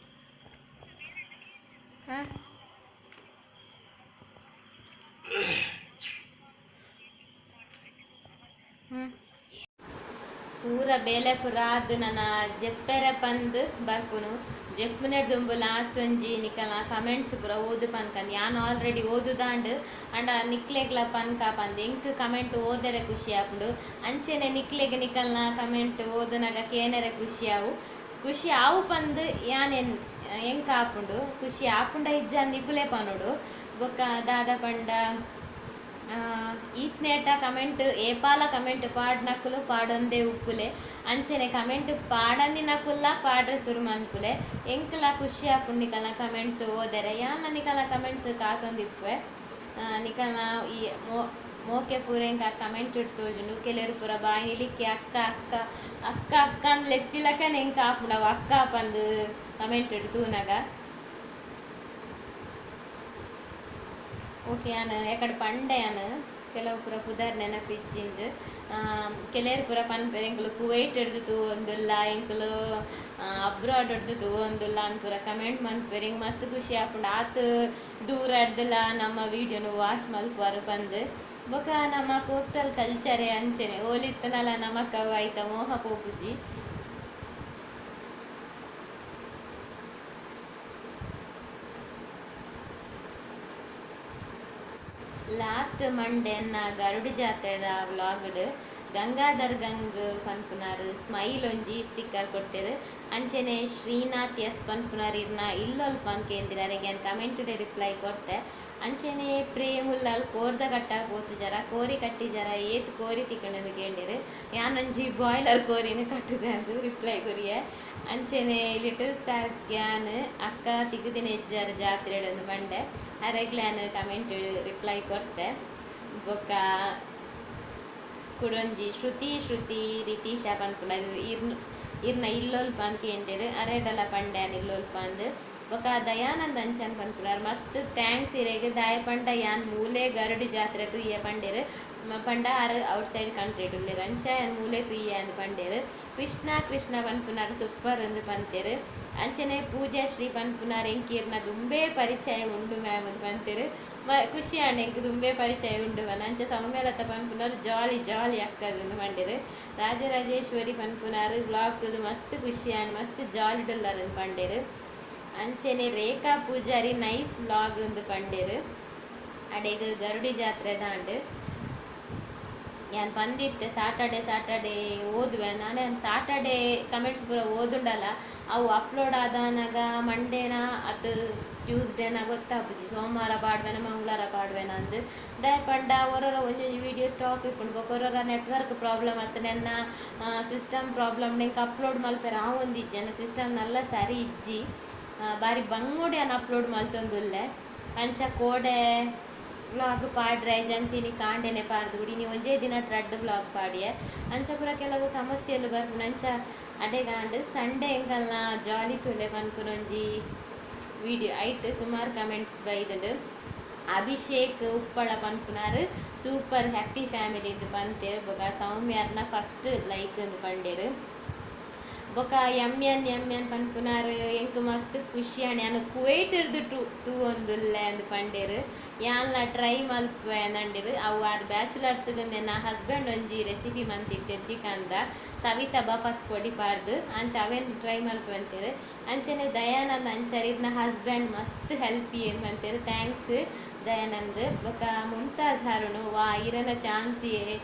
ಪೂರ ಬೇಲೆ ಪೂರ ಆದ್ ನನ ಜೆಪ್ಪೆರೆ ಪಂದ್ ಬರ್ಪುನು. ಜೆಪ್ಪುನೆಡ್ ದುಂಬು ಲಾಸ್ಟ್ ಒಂಜಿ ನಿಕಲ್ನ ಕಮೆಂಟ್ಸ್ ಪೂರ ಓದು ಪನ್ಕಂದ್ ಯಾನ್ ಆಲ್ರೆಡಿ ಓದುದಾಂಡ್ ಅಂಡ ನಿಕ್ಲೆಗ್ಲ ಪನ್ಕ ಪಂದ್ ಎಂಕ್ ಕಮೆಂಟ್ ಓದೆರೆ ಖುಷಿ ಆಪುಂಡು. ಅಂಚೆನೆ ನಿಕ್ಲೆಗ್ ನಿಕಲ್ನ ಕಮೆಂಟ್ ಓದುನಗ ಕೇನೆರೆ ಖುಷಿ ಆವು ಖುಷಿ ಆವು ಪಂದ್ ಯಾನ್ ಎಂಕ್ ಆಪುಂಡು. ಖುಷಿ ಆಪುಂಡ ಇಜ್ಜ ನಿಕುಲೆ ಪನೊಡು. ಬೊಕ್ಕ ದಾದ ಪಂಡ ಈತ್ನೇಟ ಕಮೆಂಟ್ ಏಪಾಲ ಕಮೆಂಟ್ ಪಾಡ್ನಕುಲು ಪಾಡೊಂದೇ ಉಪ್ಪುಲೆ. ಅಂಚನೆ ಕಮೆಂಟ್ ಪಾಡಂದಿನಕುಲ್ಲ ಪಾಡ್ರೆ ಸುರು ಮನ್ಪುಲೆ. ಎಂಕಲ ಖುಷಿ ಆಪುಂಡು ನಿಕಲ್ನ ಕಮೆಂಟ್ಸ್ ಓದರೆ. ಯಾನ್ ನಿಕಲ್ನ ಕಮೆಂಟ್ಸ್ ಕಾತೊಂದಿಪ್ಪುವೆ. ನಿಕಲ್ನ ಈ ಮೋಕೆ ಪೂರ ಎಂಕ ಕಮೆಂಟ್ ಇಟ್ಟು ತೋಜುಂಡು. ಕೆಲವರು ಪೂರ ಬಾಯಿ ನಿಲಿಕ್ಕೆ ಅಕ್ಕ ಅಕ್ಕ ಅಕ್ಕ ಅಕ್ಕ ಅಂದ್ ಲೆತ್ತಿಲಕನೆ ಎಂಕ ಆಪುಂಡು ಅವು ಅಕ್ಕ ಪಂದ್ ಕಮೆಂಟ್ ಇಟ್ಟು ತೂನಗ. ಓಕೆ, ಯಾನ್ ಎಕಡೆ ಪಂಡೆ ಯಾನ್ ಕೆಲವು ಪೂರ ಪುದರ್ ನೆನಪಿಜ್ಜಿಂದು. ಕೆಲವರು ಪೂರ ಪನ್ಪೆರ್ ಎಂಕುಲು ಕುವೈಟ್ ಹಿಡ್ದು ತೂವೊಂದುಲ್ಲ, ಎಂಕುಲು ಅಬ್ರಾಡ್ ಹಿಡ್ದು ತೂವೊಂದುಲ್ಲ ಅಂದ್ ಪೂರ ಕಮೆಂಟ್ ಮನ್ಪೆರ್. ಎಂಕ್ ಮಸ್ತ್ ಖುಷಿ ಆಪುಂಡು ಆತ್ ದೂರ ಹಿಡ್ದುಲ ನಮ್ಮ ವೀಡಿಯೋನು ವಾಚ್ ಮಲ್ಪುವರು ಪಂದ್. ಬೊಕ ನಮ್ಮ ಕೋಸ್ಟಲ್ ಕಲ್ಚರೇ ಅಂಚನೆ ಓಲಿತ್ತನಲ ನಮಕ್ ಅವು ಐತ ಮೋಹ ಪೋಪುಜಿ. ಲಾಸ್ಟ್ ಮಂಡೆ ಎನ್ನ ಗರುಡಿ ಜಾತ್ರೆದ ವ್ಲಾಗ್ಡ್ ಗಂಗಾಧರ್ ಗಂಗ್ ಪನ್ಪುನಾರ್ ಸ್ಮೈಲ್ ಒಂಜಿ ಸ್ಟಿಕ್ಕರ್ ಕೊಡ್ತೇರು. ಅಂಚನೆ ಶ್ರೀನಾಥ್ ಎಸ್ ಪನ್ಪುನಾರ್ ಇರ್ನ ಇಲ್ಲೊಲ್ ಪನ್ ಕೇಂದಿರ ಅರೆಗೆ ಕಮೆಂಟ್ ರಿಪ್ಲೈ ಕೊರ್ತೆ. ಅಂಚನೆ ಪ್ರೇಮುಲ್ಲಲ್ ಕೋರ್ದ ಕಟ್ಟ ಪೋತು ಜರ ಕೋರಿ ಕಟ್ಟಿ ಜರ ಏತ್ ಕೋರಿ ತಿಕ್ಕಂಡು ಕೇಂದಿರು. ಯಾನೊಂಜಿ ಬಾಯ್ಲರ್ ಕೋರಿನ ಕಟ್ಟುದೆ ಅಂದು ರಿಪ್ಲೈ ಕೊರಿಯೆ. ಅಂಚನೆ ಲಿಟಲ್ ಸ್ಟಾರ್ ಗ್ಯಾನ್ ಅಕ್ಕ ತಿಕ್ಕುದಿನ ಹೆಜ್ಜಾರ ಜಾತ್ರೆ ಒಂದು ಬಂಡೆ ಅರೆಗ್ಲಾನ್ ಕಮೆಂಟ್ ರಿಪ್ಲೈ ಕೊರ್ತೆ. ಬೊಕ್ಕ ಕುಡೊಂಜಿ ಶ್ರುತಿ ಶ್ರುತಿ ರಿತೀಶ ಪನ್ಪುನಾರ್ ಇರ್ನ ಇಲ್ಲೊಲ್ಪ ಪಂದ್ ಕೇಂಡೆರ್. ಅರೆಡಲ ಪಂಡ್ಯಾನ್ ಇಲ್ಲೊಲ್ಪ ಅಂದ್. ಬೊಕ್ಕ ದಯಾನಂದ ಅಂಚನ್ ಪನ್ಪುನಾರ್ ಮಸ್ತ್ thanks ಇರೆಗ್ ದಾಯ ಪಂಡ ಯಾನ್ ಮೂಲೆ ಗರುಡಿ ಜಾತ್ರೆ ತುಯ್ಯ ಪಂಡೆರ್. ಪಂಡ ಆರ್ ಔಟ್ ಸೈಡ್ ಕಂಟ್ರಿ ಉಲ್ಲೆರ್ ಅಂಚ ಯಾನ್ ಮೂಲೆ ತುಯ್ಯ ಅಂದ್ ಪಂಡೆರ್. ಕೃಷ್ಣ ಕೃಷ್ಣ ಪನ್ಪುನಾರ್ ಸೂಪರ್ ಅಂದ್ ಪಂತೆರ್. ಅಂಚನೆ ಪೂಜಾ ಶ್ರೀ ಪನ್ಪುನಾರ್ ಎಂಕೀರ್ನ ದುಂಬೇ ಪರಿಚಯ ಉಂಡು ಮ್ಯಾಮ್ ಅಂದ್ ಪಂತೆರ್. ಖುಷಿ ಆಂಡ್ ಎಂಕ್ ದುಂಬೇ ಪರಿಚಯ ಉಂಡು ಪಂದ್. ಅಂಚ ಸೌಮ್ಯಲತ ಪನ್ಪುನಾರ್ ಜಾಲಿ ಜಾಲಿ ಅಕ್ಕಗ್ ಅಂದ್ ಪಂಡೆರ್. ರಾಜರಾಜೇಶ್ವರಿ ಪನ್ಪುನಾರ್ ಬ್ಲಾಗ್ ತೂದು ಮಸ್ತ್ ಖುಷಿ ಆಂಡ್ ಮಸ್ತ್ ಜಾಲಿ ಡುಲ್ಲರ್ ಅಂದ್ ಪಂಡೆರ್. ಅಂಚನೆ ರೇಖಾ ಪೂಜಾರಿ ನೈಸ್ ವ್ಲಾಗ್ ಅಂದ್ ಪಂಡೆರ್. ಅಡೆಗ್ ಗರುಡಿ ಜಾತ್ರೆ ದಾಂಡ್ ಯಾನ್ ಪಂದಿತ್ತೆ ಸಾಟರ್ಡೆ ಸಾಟರ್ಡೆ ಓದುವೆ ನಾನೇ ಸಾಟರ್ಡೆ ಕಮೆಂಟ್ಸ್ ಪೂರ ಓದುಂಡಲ ಅವು ಅಪ್ಲೋಡ್ ಆದಾನಗ ಮಂಡೇನ ಅತ್ ಟ್ಯೂಸ್ಡೇನ ಗೊತ್ತಾಪುಜಿ. ಸೋಮವಾರ ಪಾಡ್ವೆನ ಮಂಗಳವಾರ ಪಾಡ್ವೆನ ಅಂದ್. ದಾಯೆ ಪಂಡ ಒರೊರ ಒಂಜೊಂಜಿ ವೀಡಿಯೋ ಸ್ಟಾಕ್ ಇಪ್ಪುಂಡು. ಬೊಕ ಒರೊರ ನೆಟ್ವರ್ಕ್ ಪ್ರಾಬ್ಲಮ್ ಅತ್ತ್ಂಡ ಎನ್ನ ಸಿಸ್ಟಮ್ ಪ್ರಾಬ್ಲಮ್ ಎಂಕ್ ಅಪ್ಲೋಡ್ ಮಲ್ಪೆರೆ ಆವೊಂದಿಜ್ಜಿ. ಎನ್ನ ಸಿಸ್ಟಮ್ ನಲ್ಲ ಸರಿ ಇಜ್ಜಿ. ಬಾರಿ ಬಂಗೋಡೆ ಯಾನ್ ಅಪ್ಲೋಡ್ ಮಲ್ತೊಂದುಲ್ಲೆ. ಅಂಚ ಕೋಡೆ ವ್ಲಾಗ್ ಪಾಡ್ರೆ ಅಂಚ ಇನಿ ಕಾಂಡೆನೆ ಪಾಡ್ದು ಬುಡಿ ಇನಿ ಒಂಜೇ ದಿನ ರಡ್ಡ್ ವ್ಲಾಗ್ ಪಾಡಿಯೆ. ಅಂಚ ಪೂರ ಕೆಲವು ಸಮಸ್ಯೆಲು ಬರ್ಪುಂಡು. ಅಂಚ ಅಡೆಗಾಂಡ್ ಸಂಡೇ ಎಂಕಲ್ನ ಜಾಲಿ ತೂಲೆ ಪನ್ಪುನೊಂಜಿ ವಿಡಿಯೋ ಐಟ್ ಸುಮಾರು ಕಮೆಂಟ್ಸ್ ಬೈದುಂಡು. ಅಭಿಷೇಕ್ ಉಪ್ಪಳ ಪನ್ಪುನಾರ್ ಸೂಪರ್ ಹ್ಯಾಪಿ ಫ್ಯಾಮಿಲಿ ಇಂದ್ ಪಂತೆರ್. ಬೊಕ ಸೌಮ್ಯಾರ್ನ ಫಸ್ಟ್ ಲೈಕ್ ಇಂದ್ ಪಂಡೆರ್. ಬೊಕ ಎಮ್ ಎನ್ ಎಮ್ ಎನ್ ಪನ್ಪುನಾರ್ ಎಂಕ್ ಮಸ್ತ್ ಖುಷಿ ಆಂಡ್ ಯಾನ್ ಕುವೈಟ್ ರ್ದ್ ತೂವೊಂದುಲ್ಲೆ ಅಂದ್ ಪಂಡೆರ್. ಯಾನ್ಲ ಟ್ರೈ ಮಲ್ಪುವೆ ಅಂದಂಡೆರ್. ಅವು ಆರ್ ಬ್ಯಾಚುಲರ್ಸ್ ಎನ್ನ ಹಸ್ಬೆಂಡ್ ಒಂಜಿ ರೆಸಿಪಿ ಮಂತಿತ್ತೆರ್ ಚಿಕನ್ದ ಸವಿತಾ ಬಫತ್ ಪೊಡಿ ಪಾಡ್ದು ಅಂಚ ಅವೇನ್ ಟ್ರೈ ಮಲ್ಪುವೆ ಅಂತೆರ್. ಅಂಚನೆ ದಯಾನಂದ್ ಅಂಚರ್ ಇರ್ನ ಹಸ್ಬೆಂಡ್ ಮಸ್ತ್ ಹೆಲ್ಪಿ ಏನ್ ಪಂತೆರ್. Thanks Dayanand. ಬೊಕ ಮುಮ್ತಾಜ್ ಹರುಣ್ ವಾ ಇರನ ಚಾನ್ಸ್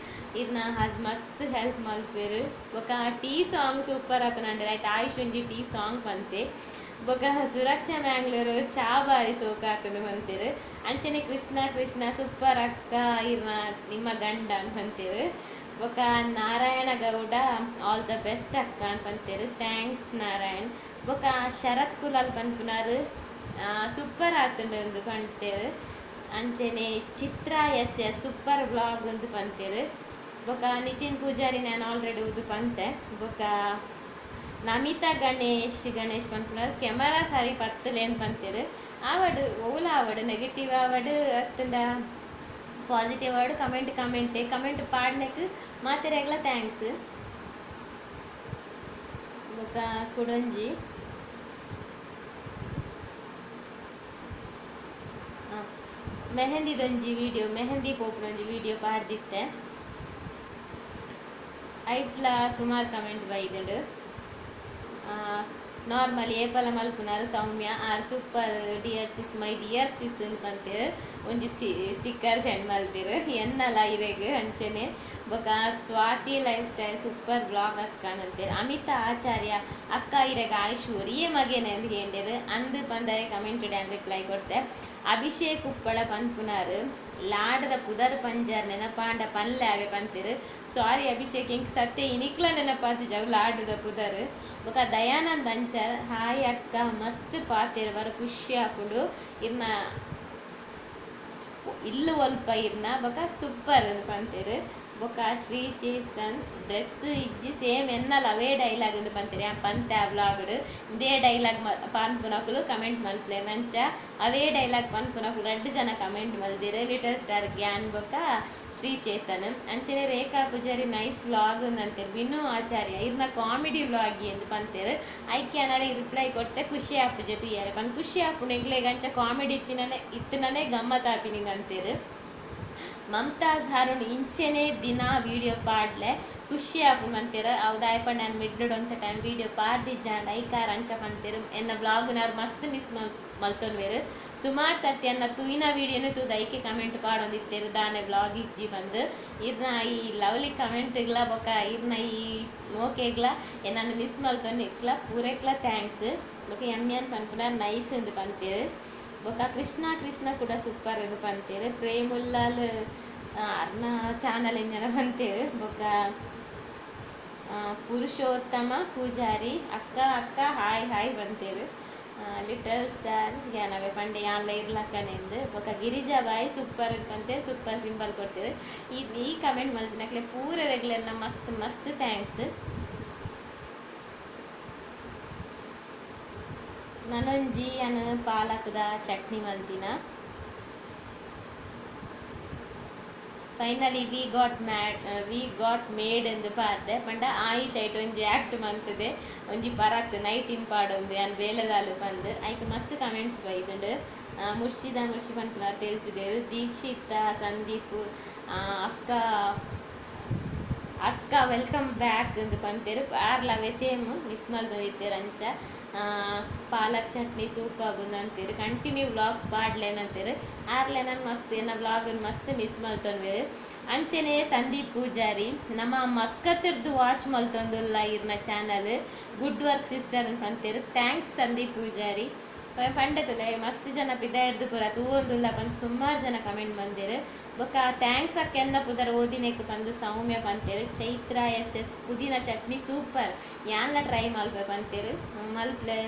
ಇರ್ನ ಹಸ್ ಮಸ್ತ್ ಹೆಲ್ಪ್ ಮಲ್ಪೆರ್. ಬೊಕ ಟೀ ಸಾಂಗ್ ಸೂಪರ್ ಆತುಂಡು ರೈಟ್ ಆಯುಷ್ ಒಂಜಿ ಟೀ ಸಾಂಗ್ ಪಂತೆ. ಬೊಕ ಸುರಕ್ಷಾ ಮ್ಯಾಂಗ್ಳೂರು ಚಾ ಬಾರಿ ಸೋಕಾತುಂಡು ಪಂತೆರ್. ಅಂಚನೆ ಕೃಷ್ಣ ಕೃಷ್ಣ ಸೂಪರ್ ಅಕ್ಕ ಇರ್ನ ನಿಮ್ಮ ಗಂಡ ಪಂತೆರ್. ಬೊಕ ನಾರಾಯಣ ಗೌಡ ಆಲ್ the best ಅಕ್ಕ ಪಂತೆರ್. Thanks Narayan. ಬೊಕ ಶರತ್ ಕುಲಾಲ್ ಪನ್ಪುನಾರ್ ಸೂಪರ್ ಆತುಂಡು ಅಂದ್ ಪಂತೆರ್. ಅಂಚನೆ Chitra S S super vlog ಅಂದ್ ಪಂತೆರ್. ಬೊಕ ನಿತಿನ್ ಪೂಜಾರಿ ನಾನು ಆಲ್ರೆಡಿ ಉದು ಪಂತೆ. ಬೊಕ ನಮಿತಾ ಗಣೇಶ್ ಗಣೇಶ್ ಪನ್ಪುನಾರ್ ಕೆಮರಾ ಸಾರಿ ಪತ್ತುಲೆ ಅಂದ್ ಪಂತೆರ್. ಆವಡ್ ಒವುಲ ಆವಡ್ ನೆಗೆಟಿವ್ ಆವಡ್ ಅತ್ತಂಡ ಪಾಸಿಟಿವ್ ಆವಡ್ ಕಮೆಂಟ್ ಕಮೆಂಟ್ ಕಮೆಂಟ್ ಪಾಡ್ನೆಕ್ ಮಾತೆರೆಗ್ಲ thanks. ಬೊಕ ಕುಡೊಂಜಿ ಮೆಹಂದಿದೊಂಜಿ ವಿಡಿಯೋ ಮೆಹಂದಿ ಪೋಪುನೊಂಜಿ ವಿಡಿಯೋ ಪಾಡ್ದಿತ್ತೆ. ಐಟ್ಲ ಸುಮಾರು ಕಮೆಂಟ್ ಬೈದುಂಡು. ನಾರ್ಮಲ್ ಏಪಲ ಮಲ್ಪುನಾರ್ ಸೌಮ್ಯ are super dear sis my dear sis ಅಂದ್ ಪಂತೆರ್. ಒಂಜಿ ಸ್ಟಿಕ್ಕರ್ ಸೆಂಡ್ ಮಲ್ತೆರ್ ಎನ್ನಲ ಇರೆಗ್ ಅಂಚನೆ. ಬೊಕ Swathi lifestyle super vlog ಅಕ್ಕ ಅಂತೆರ್. ಅಮಿತಾ ಆಚಾರ್ಯ ಅಕ್ಕ ಇರೆಗ್ ಆಯುಷ್ ಒರಿಯೇ ಮಗೇನೆ ಅಂದ್ ಕೇಂಡೆರ್. ಅಂದ್ ಪಂದಾಯ ಕಮೆಂಟ್ ಡ್ ಯಾನ್ ರಿಪ್ಲೈ ಕೊರ್ತೆ. ಅಭಿಷೇಕ್ ಉಪ್ಪಳ ಪನ್ಪುನಾರು ಲಾಡದ ಪುದರ್ ಪಂಜಾರ್ ನೆನಪಾಂಡ ಪನ್ಲೆ ಅವೆ ಪಂತಿರು. ಸಾರಿ ಅಭಿಷೇಕ್, ಇಂಕ್ ಸತ್ಯ ಇನಿಕ್ಲ ನೆನಪಾತಿಜವು ಲಾಡುದ ಪುದರ್. ಬೊಕ ದಯಾನಂದ್ ಅಂಚರ್ ಹಾಯ್ ಅಕ್ಕ ಮಸ್ತ್ ಪಾತೆರ್ ವರ ಖುಷಿ ಆಪುಂಡು ಇರ್ನ ಇಲ್ಲು ಒಲ್ಪ ಇರ್ನ ಬೊಕ ಸೂಪರ್ ಪಂತೆರ್. ಬೊಕ ಶ್ರೀ ಚೇತನ್ ಡ್ರೆಸ್ ಇಜ್ಜಿ ಸೇಮ್ ಎನ್ನಲ ಅವೇ ಡೈಲಾಗ್ ಇಂದು ಪಂತೆರ್. ಯಾನ್ ಪಂತೆ ಆ ವ್ಲಾಗ್ಡ್ ಇದೇ ಡೈಲಾಗ್ ಪನ್ಪುನಕುಲು ಕಮೆಂಟ್ ಮಲ್ಪುಲೆ ನಂಚ ಅವೇ ಡೈಲಾಗ್ ಪನ್ಪುನಕುಲು ರಡ್ಡ್ ಜನ ಕಮೆಂಟ್ ಮಲ್ದೆರ್, ಲಿಟಲ್ ಸ್ಟಾರ್ ಗ್ಯಾನ್ ಬೊಕ ಶ್ರೀ ಚೇತನ್. ಅಂಚನೆ ರೇಖಾ ಪೂಜಾರಿ ನೈಸ್ ವ್ಲಾಗ್ ಅಂತೆರ್. ವಿನು ಆಚಾರ್ಯ ಇರ್ನ ಕಾಮಿಡಿ ವ್ಲಾಗ್ ಎಂದು ಪಂತೆರ್. ಐಕೆ ಅನರೆ ರಿಪ್ಲೈ ಕೊರ್ತೆ ಖುಷಿ ಆಪುಜೆ ತೂಯರೆ ಪಂದ್. ಖುಷಿ ಆಪುಂಡು ಎಂಕ್ಲೆಗ್ ಅಂಚ ಕಾಮಿಡಿ ಇತ್ತಿನನೆ ಇತ್ತಿನನೆ ಗಮ್ಮತ್ ಆಪಿನಿ ಅಂತೆರ್. ಮಮತಾಜ್ ಹರುಣ್ ಇಂಚೆನೆ ದಿನ ವಿಡಿಯೋ ಪಾಡ್ಲೆ ಖುಷಿ ಆಪುಂಡು ಪಂತೆರ್. ಅವು ದಾಯೆ ಪಂಡ ಯಾನ್ ಮಿಡ್ಲುಡ್ ಒಂತೆ ಟೈಮ್ ವಿಡಿಯೋ ಪಾಡ್ದಿಜ್ಜಾಂಡ ಐಕಾರ ಅಂಚ ಪಂತೆರ್. ಎನ್ನ ವ್ಲಾಗ್ ನಾರ್ ಮಸ್ತ್ ಮಿಸ್ ಮಲ್ತೊನ್ವೆರ್. ಸುಮಾರು ಸರ್ತಿ ಎನ್ನ ತೂಯಿನ ವಿಡಿಯೋನು ತೂದು ಐಕೆ ಕಮೆಂಟ್ ಪಾಡೊಂದಿತ್ತೆರ್ ದಾನೆ ವ್ಲಾಗ್ ಇಜ್ಜಿ ಪಂದ್. ಇರ್ನ ಈ ಲವ್ಲಿ ಕಮೆಂಟ್ಗ್ಲ ಬೊಕ ಇರ್ನ ಈ ಮೋಕೆಗ್ಲ ಎನ್ನನ್ ಮಿಸ್ ಮಲ್ತೊನ್ನಿಕ್ಲ ಪೂರೆಕ್ಲ thanks. ಬೊಕ ಎಮ್ ಎನ್ ಪನ್ಪುನ ನೈಸ್ ಇಂದು ಪಂತೆರ್. ಬೊಕ ಕೃಷ್ಣ ಕೃಷ್ಣ ಕೂಡ ಸೂಪರ್ ಇಂದು ಪಂತೆರ್. ಪ್ರೇಮುಲ್ಲಾಲ್ ಅರ್ನ ಚಾನಲ್ ಇಂಜನ ಪಂತೆರ್. ಬೊಕ ಪುರುಷೋತ್ತಮ ಪೂಜಾರಿ ಅಕ್ಕ ಅಕ್ಕ ಹಾಯ್ ಹಾಯ್ ಪಂತೆರ್. ಲಿಟಲ್ ಸ್ಟಾರ್ ಯಾನವೆ ಪಂಡೆ ಯಾನ್ಲ ಇರ್ಲಕ್ಕನೆಂದು. ಬೊಕ ಗಿರಿಜಾ ಬಾಯ್ ಸೂಪರ್ ಪಂತೆರ್, ಸೂಪರ್ ಸಿಂಬಲ್ ಕೊಡ್ತೇವೆ. ಈ ಈ ಕಮೆಂಟ್ ಮಲ್ತಿನಕ್ಲೆ ಪೂರ ರೆಗ್ಯುಲರ್ನ ಮಸ್ತ್ ಮಸ್ತ್ thanks. ನನೊಂಜಿ ಯಾನ್ ಪಾಲಕ್ದ ಚಟ್ನಿ ಮಲ್ತಿನ. Finally we got mad we got made ಎಂದು ಪಾಡ್ದೆ. ಪಂಡ ಆಯುಷ್ ಐಟ್ ಒಂಜಿ ಆಕ್ಟ್ ಮಂತದೆ ಒಂಜಿ ಪರತ್ ನೈಟ್ ಇನ್ ಪಾಡೊಂದು ಯಾನ್ ಬೇಲೆದಾಲು ಪಂದ್. ಐಕ್ ಮಸ್ತ್ ಕಮೆಂಟ್ಸ್ ಬೈದುಂಡು. ಮುರ್ಷಿದ ಮುರ್ಷಿ ಪನ್ಪುನಾರ್ ತೆಲ್ತಿದೆರ್. ದೀಕ್ಷಿತ ಸಂದೀಪ್ ಅಕ್ಕ ಅಕ್ಕ welcome back ಎಂದು ಪಂತೆರ್. ಆರ್ಲವೇ ಸೇಮ್ ಮಿಸ್ ಮಲ್ತೊಂದಿತ್ತೆರ್ ಅಂಚ. ಪಾಲಕ್ ಚಟ್ನಿ ಸೂಪರ್ ಅಂತೆರ್. ಕಂಟಿನ್ಯೂ ವ್ಲಾಗ್ಸ್ ಪಾಡ್ಲೇನಂತೆರ್. ಆರ್ಲೆ ನನ್ ಮಸ್ತ್ ಎನ್ನ ವ್ಲಾಗ್ ಮಸ್ತ್ ಮಿಸ್ ಮಲ್ತೊನ್ವೆರ್. ಅಂಚೆನೆ ಸಂದೀಪ್ ಪೂಜಾರಿ ನಮ್ಮ ಮಸ್ಕತ್ತಿರ್ದು ವಾಚ್ ಮಲ್ತೊಂದುಲ್ಲ ಇರ್ನ ಚಾನಲ್, ಗುಡ್ ವರ್ಕ್ ಸಿಸ್ಟರ್ ಅಂತ ಪಂತೆರ್. Thanks Sandeep Poojary. ಪಂಡತುಲೆ ಮಸ್ತ್ ಜನ ಪಿದಾಯಿರ್ದು ಪೂರ ತೂವೊಂದುಲ್ಲ ಪಂದ್ ಸುಮಾರು ಜನ ಕಮೆಂಟ್ ಬಂದೆರ್. ಬೊಕ thanks ಅಕ್ಕ ಎನ್ನ ಪುದರ್ ಓದಿನೆಕ್ ಪಂದ್ ಸೌಮ್ಯ ಪಂತೆರ್. ಚೈತ್ರ ಎಸ್ ಎಸ್ ಪುದೀನ ಚಟ್ನಿ ಸೂಪರ್ ಯಾನ್ಲ ಟ್ರೈ ಮಲ್ಪೆ ಪಂತೆರ್. ಮಲ್ಪ್ಲೆ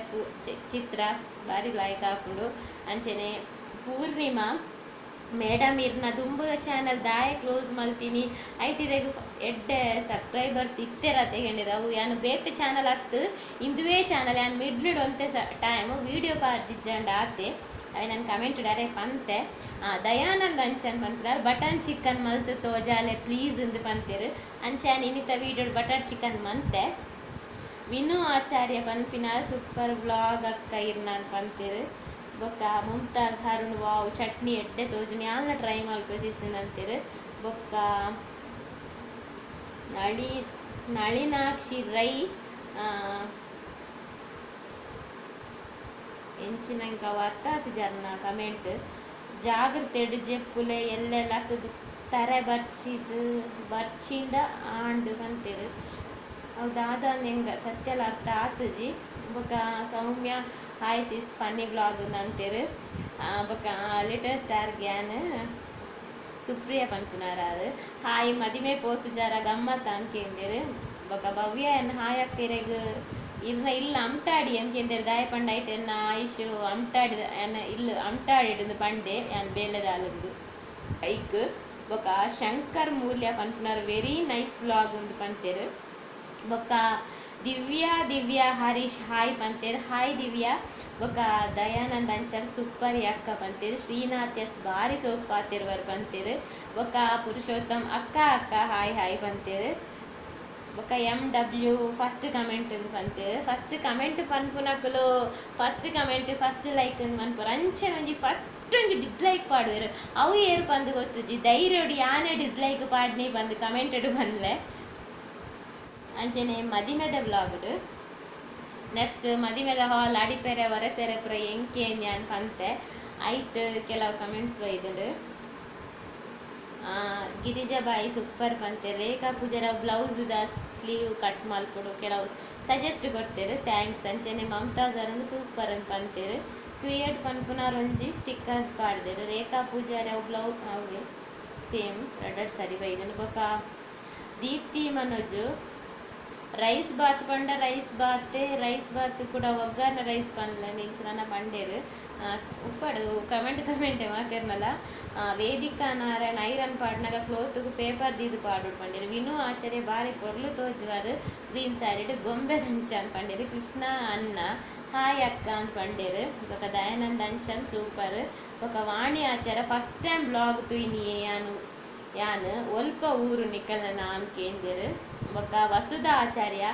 ಚಿತ್ರ ಬಾರಿ ಲಾಯ್ಕ್ ಆಪುಂಡು. ಅಂಚೆನೆ ಪೂರ್ಣಿಮಾ ಮೇಡಮ್ ಇರ್ನ ದುಂಬುದ ಚಾನಲ್ ದಾಯ ಕ್ಲೋಸ್ ಮಲ್ತೀನಿ ಐಟಿರೆಗ್ ಎಡ್ಡೆ ಸಬ್ಸ್ಕ್ರೈಬರ್ಸ್ ಇತ್ತೆರ ತೆಗೆಂಡಿರ. ಅವು ಯಾನು ಬೇತೆ ಚಾನಲ್ ಅತ್ತು ಇಂದುವೇ ಚಾನಲ್ ಯಾನ್ ಮಿಡ್ಲುಡ್ ಒಂತೆ ಟೈಮ್ ವೀಡಿಯೋ ಪಾಡ್ದಿಜ್ಜಾಂಡ ಆತೆ ಅವೆ ನಾನು ಕಮೆಂಟ್ ಡೈರೆಕ್ಟ್ ಪಂತೆ. ದಯಾನಂದ್ ಅಂಚನ್ ಪನ್ಪುನಾರ್ ಬಟನ್ ಚಿಕನ್ ಮಲ್ತು ತೋಜಾಲೆ ಪ್ಲೀಸ್ ಇಂದು ಪಂತೆರ್. ಅಂಚೆ ಇನ್ನಿತ ವೀಡಿಯೋ ಬಟರ್ ಚಿಕನ್ ಮಂತೆ. ವಿನು ಆಚಾರ್ಯ ಪನ್ಪಿನಾರ್ ಸೂಪರ್ ವ್ಲಾಗ್ ಅಕ್ಕ ಇರ್ನಾನ್ ಪಂತೆರ್. ಬೊಕ್ಕ ಮುಮ್ತಾಜ್ ಹರುಣ್ ವಾವ್ ಚಟ್ನಿ ಎಡ್ಡೆ ತೋಜುನಿ ಯಾನ್ಲ ಟ್ರೈ ಮಲ್ಪೆ ಸಿಸ್ ಅಂತೆರ್. ಬೊಕ್ಕ ನಳಿನಾಕ್ಷಿ ರೈ ಎಂಚಿನಂಕ ಅರ್ಥ ಆತಿಜರ್ನ ಕಮೆಂಟ್. ಜಾಗ್ರತೆಡ್ ಜೆಪ್ಪುಲೆ ಎಲ್ಲೆ ಲಕ್ಕದ್ ತರೆ ಬರ್ಚಿದ್ ಬರ್ಚಿಂಡ ಆಂಡ್ ಪಂತೆರ್. ಅವು ದಾದ ಎಂಗ ಸತ್ಯಲ ಅರ್ಥ ಆತುಜಿ. ಬೊಕ Soumya hi sis funny vlog ಅಂತೆರ್. ಬೊಕ ಲಿಟಲ್ ಸ್ಟಾರ್ ಗ್ಯಾನ್ ಸುಪ್ರಿಯಾ ಪನ್ಪುನಾರ್ ಹಾಯ್ ಮದಿಮೆ ಪೋತುಜಾರ ಗಮ್ಮತ್ ಅಂಕೆಂದೆರ್. ಬೊಕ ಭವ್ಯ ಎನ್ ಹಾಯ್ ಅಕ್ಕೆರೆಗ್ ಇರ್ನ ಇಲ್ಲ ಅಮ್ಟಾಡಿ ಅಂಕೆಂದೆರ್. ದಾಯ ಪಂಡ ಐಟ್ ಎನ್ನ ಆಯುಷ್ ಅಮ್ಟಾಡಿದ ಎನ್ನ ಇಲ್ಲು ಅಮ್ಟಾಡಿಡ್ದು ಪಂಡೆ ಯಾನ್ ಬೇಲೆದಾಲುಂದು ಐಕ್. ಬೊಕ ಶಂಕರ್ ಮೂಲ್ಯ ಪನ್ಪುನಾರ್ ವೆರಿ ನೈಸ್ ವ್ಲಾಗ್ ಉಂದು ಪಂತೆರ್. ಬೊಕ ದಿವ್ಯಾ ದಿವ್ಯಾ ಹರೀಶ್ ಹಾಯ್ ಪಂತೆರ್. ಹಾಯ್ ದಿವ್ಯಾ. ಬೊಕ ದಯಾನಂದ್ ಅಂಚರ್ ಸೂಪರ್ ಅಕ್ಕ ಪಂತೆರ್. ಶ್ರೀನಾಥ್ ಎಸ್ ಬಾರಿ ಸೋಪ್ ಪಾತೆರ್ವರ್ ಪಂತೆರ್. ಬೊಕ ಪುರುಷೋತ್ತಮ್ ಅಕ್ಕ ಅಕ್ಕ ಹಾಯ್ ಹಾಯ್ ಪಂತೆರ್. ಬೊಕ ಎಮ್ ಡಬ್ಲ್ಯೂ ಫಸ್ಟ್ ಕಮೆಂಟ್ ಪಂತೆರ್. ಫಸ್ಟ್ ಕಮೆಂಟ್ ಪನ್ಪುನಕುಲು ಫಸ್ಟ್ ಕಮೆಂಟ್ ಫಸ್ಟ್ ಲೈಕ್ ಪನ್ಪುರು. ಅಂಚೆ ಒಂಜಿ ಫಸ್ಟ್ ಒಂಜಿ ಡಿಸ್ಲೈಕ್ ಪಾಡುವೆರ್. ಅವು ಏರ್ ಪಂದ್ ಗೊತ್ತುಜಿ. ಧೈರ್ಯೊಡು ಯಾನೆ ಡಿಸ್ಲೈಕ್ ಪಾಡ್ನಿ ಪಂದ್ ಕಮೆಂಟೆಡ್ ಪನ್ಲೆ. ಅಂಚೆನೆ ಮದಿಮೆದ ವ್ಲಾಗ್ಡ್ ನೆಕ್ಸ್ಟ್ ಮದಿಮೆದ ಹಾಲ್ ಅಡಿಪೆರೆ ವರಸೆರೆ ಪುರ ಎಂಕೇನ್ ಯಾನ್ ಪಂತೆ. ಐಟ್ ಕೆಲವು ಕಮೆಂಟ್ಸ್ ಬೈದುಂಡು. ಗಿರಿಜಾಬಾಯಿ ಸೂಪರ್ ಪಂತೆ. Rekha Pujara blouse the sleeve cut ಮಲ್ಪೊಡು ಕೆಲವು ಸಜೆಸ್ಟ್ ಕೊಡ್ತೇರು, thanks. ಅಂಚೆನೆ ಮಮತಾಜ್ ಅರುಣ್ ಸೂಪರ್ ಅಂತ ಪಂತೆರ್. ಕ್ರಿಯೇಟ್ ಪನ್ಪುನಾರೊಂಜಿ ಸ್ಟಿಕ್ಕರ್ ಪಾಡ್ದೆರ್. ರೇಖಾ ಪೂಜಾರಿ ಅವು ಬ್ಲೌ ಅವೆ ಸೇಮ್ ರಡ್ಡ್ ಸರಿ ಬೈದುಂಡು. ಬೊಕ ದೀಪ್ತಿ ಮನೋಜ್ ರೈಸ್ ಬಾತ್ ಪಂಡ ರೈಸ್ ಬಾತೆ ರೈಸ್ ಬಾತ್ ಕೂಡ ಒಗ್ಗರಣೆ ರೈಸ್ ಪನ್ಲ ಇಂಚಿನ ಪಂಡೆರ್. ಉಪ್ಪಡು ಕಮೆಂಟ್ ಕಮೆಂಟೆ ಮಾತೆರ್ನಲ. ವೇದಿಕಾ ನಾರಾಯಣ ಐರನ್ ಪಾಡ್ನಗ ಕ್ಲೋತ್ಗ್ ಪೇಪರ್ ದೀದ್ ಪಾಡೊಡು ಪಂಡೆರ್. ವಿನು ಆಚಾರ್ಯ ಬಾರಿ ಪೊರ್ಲು ತೋಜುವರ್ ಗ್ರೀನ್ ಸ್ಯಾರಿಡ್ ಗೊಂಬೆ ದಂಚ ಪಂಡೆರ್. ಕೃಷ್ಣ ಅಣ್ಣ ಹಾಯ್ ಅಕ್ಕ ಅಂದ್ ಪಂಡೆರ್. ಬೊಕ ದಯಾನಂದ್ ಅಂಚನ್ ಸೂಪರ್. ಬೊಕ ವಾಣಿ ಆಚಾರ್ಯ ಫಸ್ಟ್ ಟೈಮ್ ಬ್ಲಾಗ್ ತೂಯಿನಿಯೇ ಯಾನ್ ಯಾನ್ ಒಲ್ಪ ಊರು ನಿಕಲ್ನ ಅಂದ್ ಕೇಂದೆರ್. ಬೊಕ ವಸುಧಾ ಆಚಾರ್ಯ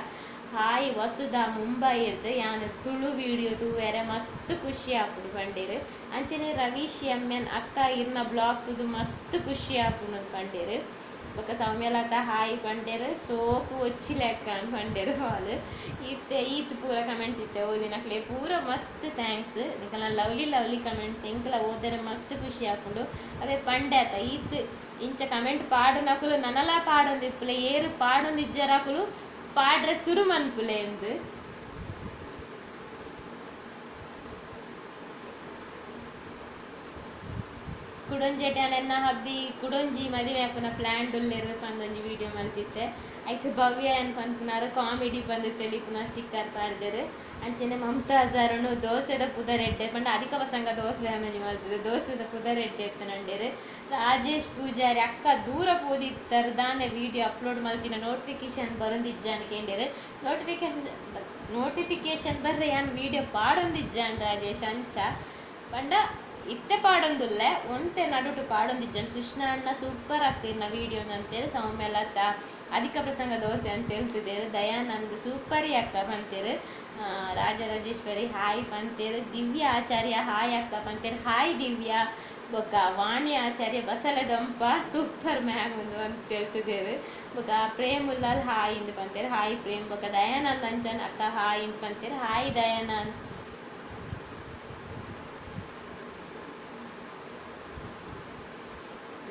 ಹಾಯ್ ವಸುಧಾ ಮುಂಬೈ ಇರ್ದ್ ಯಾನ್ ತುಳು ವಿಡಿಯೋ ತೂವೆರೆ ಮಸ್ತ್ ಖುಷಿ ಆಪುಂಡು ಪಂಡೆರ್. ಅಂಚನೆ ರವೀಶ್ ಎಂ ಎನ್ ಅಕ್ಕ ಇರ್ನ ಬ್ಲಾಗ್ ತೂದು ಮಸ್ತ್ ಖುಷಿ ಆಪುಂಡು ಅಂದ್ ಪಂಡೆರ್. ಬೊಕ ಸೌಮ್ಯಲತಾ ಹಾಯ್ ಪಂಡೆರ್. ಸೋಕು ಒಚ್ಚಿಲೆಕ್ಕ ಅಂದ್ ಪಂಡೆರ್. ಆಲ್ ಇತ್ತೆ ಈತ್ ಪೂರ ಕಮೆಂಟ್ಸ್ ಇತ್ತೆ ಓದಿನಕ್ಲೆ ಪೂರ ಮಸ್ತ್ thanks. ನಿಕಲ್ನ ಲವ್ಲಿ ಲವ್ಲಿ ಕಮೆಂಟ್ಸ್ ಎಂಕ್ಲ ಓದರೆ ಮಸ್ತ್ ಖುಷಿ ಆಪುಂಡು. ಅವೇ ಪಂಡೆ ಅತ ಈತ್ ಇಂಚ ಕಮೆಂಟ್ ಪಾಡುನಕುಲು ನನಲ ಪಾಡೊಂದು ಇಪ್ಪುಲೆ, ಏರ್ ಪಾಡೊಂದು ಇಜ್ಜಾರ ಅಕುಲು ಪಾಡ್ರೆ ಸುರು ಮನ್ಪುಲೆ ಇಂದ್. ಕುಡೊಂಜೆಟ್ ಯಾನ್ ಎನ್ನ ಹಬ್ಬಿ ಕುಡೊಂಜಿ ಮದಿಮೆ ಆಪುನ ಪ್ಲಾನ್ ಉಲ್ಲೆರ್ ಪಂದೊಂಜಿ ವಿಡಿಯೋ ಮಲ್ತಿತ್ತೆ. ಐಟ್ ಭವ್ಯ ಏನ್ ಪನ್ಪುನಾರ್ ಕಾಮಿಡಿ ಪಂದ್ ತೆಲಿಪುನ ಸ್ಟಿಕ್ಕರ್ ಪಾಡ್ದೆರ್. ಅಂಚನೆ ಮಮತಾಜ್ ಅರುಣ್ ದೋಸೆದ ಪುದರ್ ಎಡ್ಡೆ ಪಂಡ ಅಧಿಕ ಪ್ರಸಂಗ ದೋಸೆ ಅಂದೊಂಜಿ ಮಲ್ತುದು ದೋಸೆದ ಪುದರ್ ಎಡ್ಡೆ ಇತ್ತನಂಡೆರ್. ರಾಜೇಶ್ ಪೂಜಾರಿ ಅಕ್ಕ ದೂರ ಪೋದಿತ್ತರ್ ದಾನೆ ವಿಡಿಯೋ ಅಪ್ಲೋಡ್ ಮಲ್ತಿನ ನೋಟಿಫಿಕೇಶನ್ ಬರೊಂದಿಜ್ಜಾಂಡ್ ಕೇಂಡೆರ್. ನೋಟಿಫಿಕೇಶನ್ ನೋಟಿಫಿಕೇಶನ್ ಬರ್ರೆ ಯಾನ್ ವಿಡಿಯೋ ಪಾಡೊಂದಿಜ್ಜಾಂಡ್ ರಾಜೇಶ್ ಅಂಚ ಪಂಡ ಇತ್ತೆ ಪಾಡೊಂದುಲ್ಲೆ ಒಂತೆ ನಡುಟು ಪಾಡೊಂದಿಜ್ಜಾಂಡ್. ಕೃಷ್ಣ ಅಣ್ಣ ಸೂಪರ್ ಆಗ್ತಿರ್ನ ವಿಡಿಯೋ ಅಂತೇಳಿ. ಸೌಮ್ಯಲತಾ ಅಧಿಕ ಪ್ರಸಂಗ ದೋಸೆ ಅಂತ ಹೇಳ್ತಿದ್ದೇರು. ದಯಾನಂದ್ ಸೂಪರಿ ಅಕ್ಕ ಪಂತೇರು. ರಾಜರಾಜೇಶ್ವರಿ ಹಾಯ್ ಪಂತೇರು. ದಿವ್ಯ ಆಚಾರ್ಯ ಹಾಯ್ ಅಕ್ಕ ಪಂತೇರು. ಹಾಯ್ ದಿವ್ಯ. ಬೊಕ್ಕ ವಾಣಿ ಆಚಾರ್ಯ ಬಸಳೆ ದೊಂಪ ಸೂಪರ್ ಮ್ಯಾಮ್ ಒಂದು ಅಂತ ಹೇಳ್ತಿದ್ದೇರು. ಬೊಕ್ಕ ಪ್ರೇಮ್ ಉಲ್ಲಾಲ್ ಹಾಯ್ ಇಂದು ಪಂತೇರು. ಹಾಯ್ ಪ್ರೇಮ್. ಬೊಕ್ಕ ದಯಾನಂದ್ ಅಂಚನ್ ಅಕ್ಕ ಹಾಯ್ ಇಂದು ಪಂತೇರು. ಹಾಯ್ ದಯಾನಂದ್.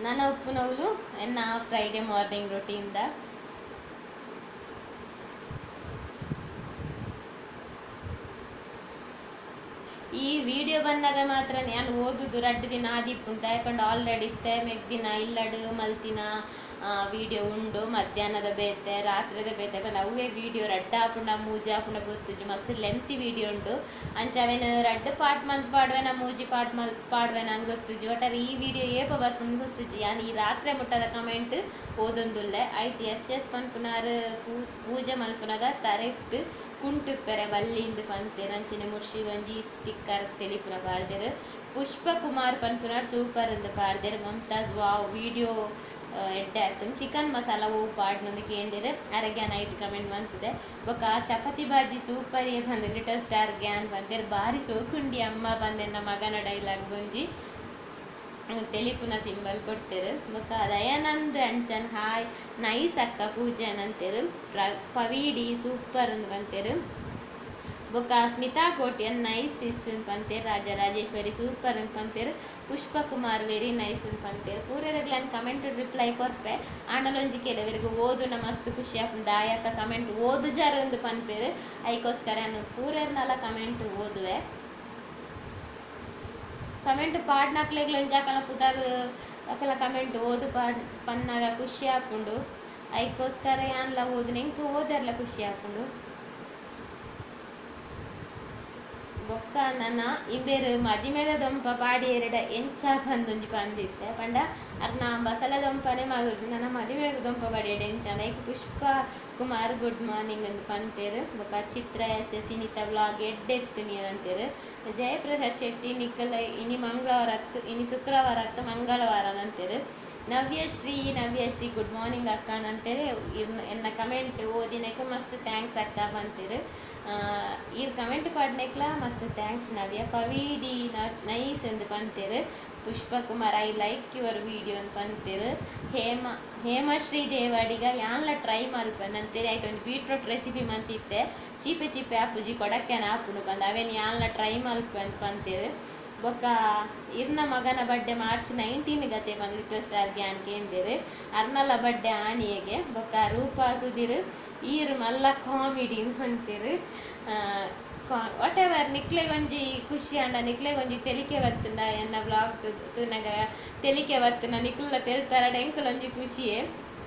ನನ್ನ ಉಪ್ಪುನವುಲು ಎನ್ನ ಫ್ರೈಡೆ ಮಾರ್ನಿಂಗ್ ರೊಟೀನ್ದ. ಈ ವಿಡಿಯೋ ಬಂದಾಗ ಮಾತ್ರ ನಾನು ಓದುದು ರಡ್ಡ್ ದಿನ ಆದಿಪ್ಪುಂಡು ದಾಯೆ ಆಲ್ರೆಡಿ ಇತ್ತೆ ಮೆಗ್ದಿನ ಇಲ್ಲಡ್ ಮಲ್ತಿನ ವಿಡಿಯೋ ಉಂಡು. ಮಧ್ಯಾಹ್ನದ ಬೇತೆ ರಾತ್ರಿದ ಬೇತೆ ಪಂಡ ಅವೇ ವಿಡಿಯೋ ರಡ್ಡ್ ಆಪುಂಡ ಮೂಜಿ ಆಪುಂಡ ಗೊತ್ತುಜಿ, ಮಸ್ತ್ ಲೆಂತಿ ವಿಡಿಯೋ ಉಂಡು. ಅಂಚ ಅವೇನು ರಡ್ಡ್ ಪಾರ್ಟ್ ಮಲ್ತ್ ಪಾಡ್ವೆನ ಮೂಜಿ ಪಾರ್ಟ್ ಮಲ್ತ್ ಪಾಡ್ವೆನ ಅಂದ್ ಗೊತ್ತುಜಿ. ಒಟ್ಟಾರೆ ಈ ವಿಡಿಯೋ ಏಪ ಬರ್ಪುಂಡು ಗೊತ್ತುಜಿ. ಯಾನ್ ಈ ರಾತ್ರೆ ಮುಟ್ಟದ ಕಮೆಂಟ್ ಓದೊಂದುಲ್ಲೆ. ಐಟ್ ಎಸ್ ಎಸ್ ಪನ್ಪುನಾರ್ ಪೂಜೆ ಮಲ್ಪುನಾಗ ತರೆಟ್ ಕುಂಟುಪ್ಪೆರೆ ಬಲ್ಲಿಂದ್ ಪಂತೆರ್. ಅಂಚನೆ ಮುರ್ಷಿಗೊಂಜಿ ಸ್ಟಿಕ್ಕರ್ ತೆಲಿಪುನ ಪಾಡ್ದೆರ್. ಪುಷ್ಪ ಕುಮಾರ್ ಪನ್ಪುನಾರ್ ಸೂಪರ್ ಅಂದ್ ಪಾಡ್ದೆರ್. ಮಮತಾಜ್ ವಾವ್ ವಿಡಿಯೋ ಎಡ್ಡೆ ಆತುಂಡು. ಚಿಕನ್ ಮಸಾಲ ಓ ಪಾಡ್ನೊಂದು ಕೇಂಡೆರ್. ಅರೆಗ್ಯಾನ್ ನೈಟ್ ಕಮೆಂಟ್ ಮಂತುದೆ. ಬೊಕ ಚಪಾತಿ ಬಾಜಿ ಸೂಪರ್ ಏ ಪಂದ್ ಲಿಟಲ್ ಸ್ಟಾರ್ ಗ್ಯಾನ್ ಪಂತೆರ್. ಬಾರಿ ಸೋಕುಂಡಿ ಅಮ್ಮ ಪಂದೆನ್ನ ಮಗನ ಡೈಲಾಗ್ ಒಂಜಿ ತೆಲಿಪುನ ಸಿಂಬಲ್ ಕೊಡ್ತೇರು. ಬೊಕ ದಯಾನಂದ್ ಅಂಚನ್ ಹಾಯ್ ನೈಸ್ ಅಕ್ಕ ಪೂಜೆ ಅಂತೆರ್. ಪವೀಡಿ ಸೂಪರ್ ಅಂದ್ ಪಂತೆರ್. ಬೊಕ ಸ್ಮಿತಾ ಕೋಟ್ಯನ್ ನೈಸ್ ಸಿಸ್ ಅಂದ್ ಪಂತೆರ್. ರಾಜರಾಜೇಶ್ವರಿ ಸೂಪರ್ ಅಂದ್ ಪಂತೆರ್. ಪುಷ್ಪ ಕುಮಾರ್ ವೆರಿ ನೈಸ್ ಅಂದ್ ಪಂತೆರ್. ಪೂರೆರೆಗ್ಲ ಕಮೆಂಟ್ ರಿಪ್ಲೈ ಕೊರ್ಪೆ. ಆಂಡಲೊಂಜಿ ಕೆಲವರಿಗೆ ಓದುನ ಮಸ್ತ್ ಖುಷಿ ಆಪುಂಡು. ದಾಯಕ ಕಮೆಂಟ್ ಓದುಜಾರ್ ಅಂದ್ ಪನ್ಪೆರ್. ಐಕೋಸ್ಕರ ಯಾನ್ ಪೂರೆರ್ನಲ ಕಮೆಂಟ್ ಓದುವೆ. ಕಮೆಂಟ್ ಪಾಡ್ನಕ್ಲೆಗ್ಲ ಒಂಜಿ ಅಕಲ್ನ ಪುದರ್ ಅಕಲ್ನ ಕಮೆಂಟ್ ಓದು ಪಾಡ್ ಪನ್ನಾಗ ಖುಷಿ ಆಪುಂಡು. ಐಕೋಸ್ಕರ ಯಾನ್ಲ ಓದುನೆ ಎಂಕ್ ಓದೆರ್ಲ ಖುಷಿ ಆಪುಂಡು. ಬೊಕ್ಕ ನನ ಇಂಬೆರ್ ಮದಿಮೆದ ದೊಂಪ ಪಾಡಿಯೆರಡ ಎಂಚ ಪಂದೊಂಜಿ ಪಂದಿತ್ತೆ ಪಂಡ ಅರ್ನ ಬಸಲ ದೊಂಪನೆ ಮಗುರ್ದು ನನ ಮದಿಮೆದ ದೊಂಪ ಪಾಡಿಯೆರಡ ಎಂಚ ಐಕ್ ಪುಷ್ಪ ಕುಮಾರ್ ಗುಡ್ ಮಾರ್ನಿಂಗ್ ಅಂದ್ ಪಂತೆರ್. ಬೊಕ್ಕ ಚಿತ್ರ ಎಸ್ ಎಸ್ ಇನಿತ ವ್ಲಾಗ್ ಎಡ್ಡೆ ಇತ್ತ್ ಅಂತೆರ್. ಜಯಪ್ರಸಾದ್ ಶೆಟ್ಟಿ ನಿಕಲ ಇನಿ ಮಂಗಳವಾರ ಅತ್ತು ಇನಿ ಶುಕ್ರವಾರ ಅತ್ತು ಮಂಗಳವಾರ ಅಂತೆರ್. ನವ್ಯಶ್ರೀ ನವ್ಯಶ್ರೀ ಗುಡ್ ಮಾರ್ನಿಂಗ್ ಅಕ್ಕ ಅಂತೆರ್. ಎನ್ನ ಕಮೆಂಟ್ ಓದಿನಕ್ಕೆ ಮಸ್ತ್ thanks ಅಕ್ಕ ಪಂತೆರ್. ಈರ್ ಕಮೆಂಟ್ ಪಾಡ್ನೆಕ್ಲ ಮಸ್ತ್ thanks ನವ್ಯ. ಪವಿಡಿ ನೈಸ್ ಅಂದ್ ಪಂತೆರ್. Pushpa Kumar I like your video ಅಂದ್ ಪಂತೆರ್. ಹೇಮಶ್ರೀ ದೇವಾಡಿಗ ಯಾನ್ಲ ಟ್ರೈ ಮಲ್ಪೆನ್ ಅಂತೆರ್. ಐಟ್ ಒಂಜಿ ಬೀಟ್ರೂಟ್ ರೆಸಿಪಿ ಮಂತಿತ್ತೆ ಚೀಪೆ ಚೀಪೆ ಆಪುಜಿ ಕೊಡಕ್ಕೆನ ಆಪುಂಡು ಪಂದ್ ಅವೇನ್ ಯಾನ್ಲ ಟ್ರೈ ಮಲ್ಪೆನ್ ಪಂತೆರ್. ಬೊಕ್ಕ ಇರ್ನ ಮಗನ ಬರ್ಡೇ ಮಾರ್ಚ್ 19 ಗತೆ ಪಂದ್ ಲಿಟಲ್ ಸ್ಟಾರ್ ಗ್ಯಾನ್ ಕೇಂದೆರ್. ಅರ್ನಲ ಬರ್ಡೇ ಆನಿಯೆಗೆ. ಬೊಕ್ಕ ರೂಪಾ ಸುಧೀರ್ ಈರ್ ಮಲ್ಲ ಕಾಮಿಡಿ ಪಂತೆರ್. What ever ನಿಕ್ಲೆಗ್ ಒಂಜಿ ಖುಷಿ ಆಂಡ, ನಿಕ್ಲೆಗ್ ಒಂಜಿ ತೆಲಿಕೆ ಬತ್ತುಂಡ, ಎನ್ನ ವ್ಲಾಗ್ ತೂನಗ ತೆಲಿಕೆ ಬತ್ತುಂಡ, ನಿಕುಲ್ಲ ತೆಲ್ತಾರಡ ಎಂಕುಲ ಒಂಜಿ ಖುಷಿಯೇ.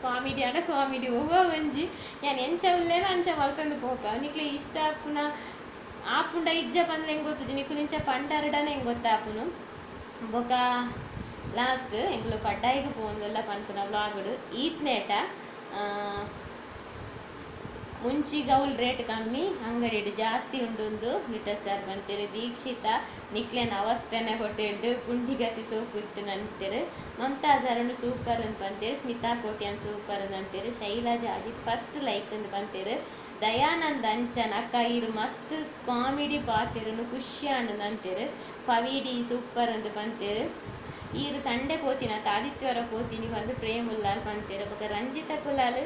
ಕಾಮಿಡಿ ಆಂಡ ಕಾಮಿಡಿ ಒವ್ವ ಒಂಜಿ ಯಾನ್ ಎಂಚ ಉಲ್ಲೇನ ಅಂಚ ಮಲ್ತೊಂದು ಪೋಪ. ನಿಕ್ಲೆ ಇಷ್ಟ ಆಪುನ ಆಪುಂಡ ಇಜ್ಜ ಪಂದ್ ಎಂಕ್ ಗೊತ್ತುಜಿ, ನಿಕುಲು ಇಂಚ ಪಂಡರಡನೆ ಎಂಕ್ ಗೊತ್ತಾಪುನು. ಬೊಕ ಲಾಸ್ಟ್ ಎಂಕುಲು ಪಡ್ಡಾಯಿಗ್ ಪೋವೊಂದುಲ್ಲ ಪನ್ಪುನ ವ್ಲಾಗ್ಡ್ ಈತ್ನೇಟ. ಮುಂಚಿ ಗೌಲ್ ರೇಟ್ ಕಮ್ಮಿ, ಅಂಗಡಿಡ್ ಜಾಸ್ತಿ ಉಂಡುಂದು ಲಿಟಲ್ ಸ್ಟಾರ್ ಪಂತೆರ್. ದೀಕ್ಷಿತಾ ನಿಕ್ಲೆನ ಅವಸ್ಥೆನೆ ಹೊಟೆಲ್ಡ್ ಪುಂಡಿಗಸಿ ಸೋಕು ಇತ್ತು ಅಂತೆರ್. ಮಮತಾಜ್ ಅರುಣ್ ಸೂಪರ್ ಅಂದ್ ಪಂತೆರ್. ಸ್ಮಿತಾ ಕೋಟ್ಯಾನ್ ಸೂಪರ್ ಅಂದ್ ಅಂತೆರ್. ಶೈಲಜಾ ಅಜಿತ್ ಫಸ್ಟ್ ಲೈಕ್ ಅಂದ್ ಪಂತೆರ್. ದಯಾನಂದ್ ಅಂಚನ್ ಅಕ್ಕ ಈರ್ ಮಸ್ತ್ ಕಾಮಿಡಿ ಪಾತೆರುನು ಖುಷಿ ಆಂಡ್ ಅಂತೆರ್. ಪವಿಡಿ ಸೂಪರ್ ಅಂದ್ ಪಂತೆರ್. ಈರ್ ಸಂಡೆ ಪೋತಿನ ಆದಿತ್ಯವಾರ ಪೋತಿನಿ ಪಂದ್ ಪ್ರೇಮ್ ಉಲ್ಲಾಲ್ ಪಂತೆರ್. ಬೊಕ Ranjitha Kulal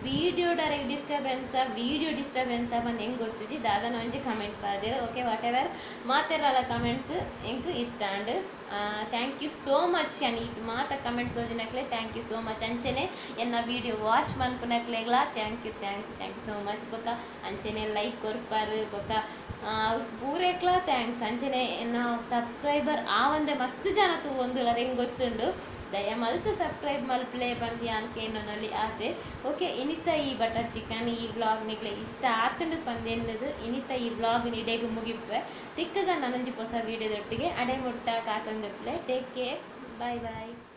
video direct disturbance, video disturbance ಪಂದ್ ಎಂಕ್ ಗೊತ್ತುಜಿ, ದಾದನ ಒಂಜಿ ಕಮೆಂಟ್ ಪಾಡ್ದೆರ್. ಓಕೆ, what ever, ಮಾತೆರ್ಲಾ ಕಮೆಂಟ್ಸ್ ಎಂಕ್ ಇಷ್ಟ and thank you so much. ಅನ್ ಈತ್ ಮಾತ ಕಮೆಂಟ್ಸ್ ಓದಿನಕ್ಲೆ thank you so much. ಅಂಚೆನೆ ಎನ್ನ ವಿಡಿಯೋ ವಾಚ್ ಮನ್ಪುನಕ್ಲೆಗ್ಲಾ thank you, thank you, thank you so much. ಬೊಕ ಅಂಚೆನೆ ಲೈಕ್ ಕೊರ್ಪಾರ್, ಬೊಕ ಪೂರೆಕ್ಲಾ thanks. ಅಂಚೆನೆ ಎನ್ನ ಸಬ್ಸ್ಕ್ರೈಬರ್ ಆವಂದೆ ಮಸ್ತ್ ಜನ ತೂವೊಂದುಲ್ಲರ್ ಎಂಕ್ ಗೊತ್ತುಂಡು. ದಯ ಮಲ್ತ್ ಸಬ್ಸ್ಕ್ರೈಬ್ ಮಲ್ಪ್ಲೆ ಪಂದ್ ಯಾನ್ ಕೇನೊನೊಲಿ ಆತೆ. ಓಕೆ, ಇನಿತ ಈ ಬಟರ್ ಚಿಕನ್ ಈ ವ್ಲಾಗ್ ನಿಕ್ಲೆ ಇಷ್ಟ ಆತುಂಡು ಪಂದ್ ಎನ್ನುದು ಇನಿತ ಈ ವ್ಲಾಗ್ ಇಡೆಗ್ ಮುಗಿಪೆ. ತಿಕ್ಕಗ ನನೊಂಜಿ ಪೊಸ ವೀಡಿಯೋದೊಟ್ಟಿಗೆ, ಅಡೆ ಮುಟ್ಟ ಕಾತೊಂದುಪ್ಪುಲೆ. Take care, bye bye.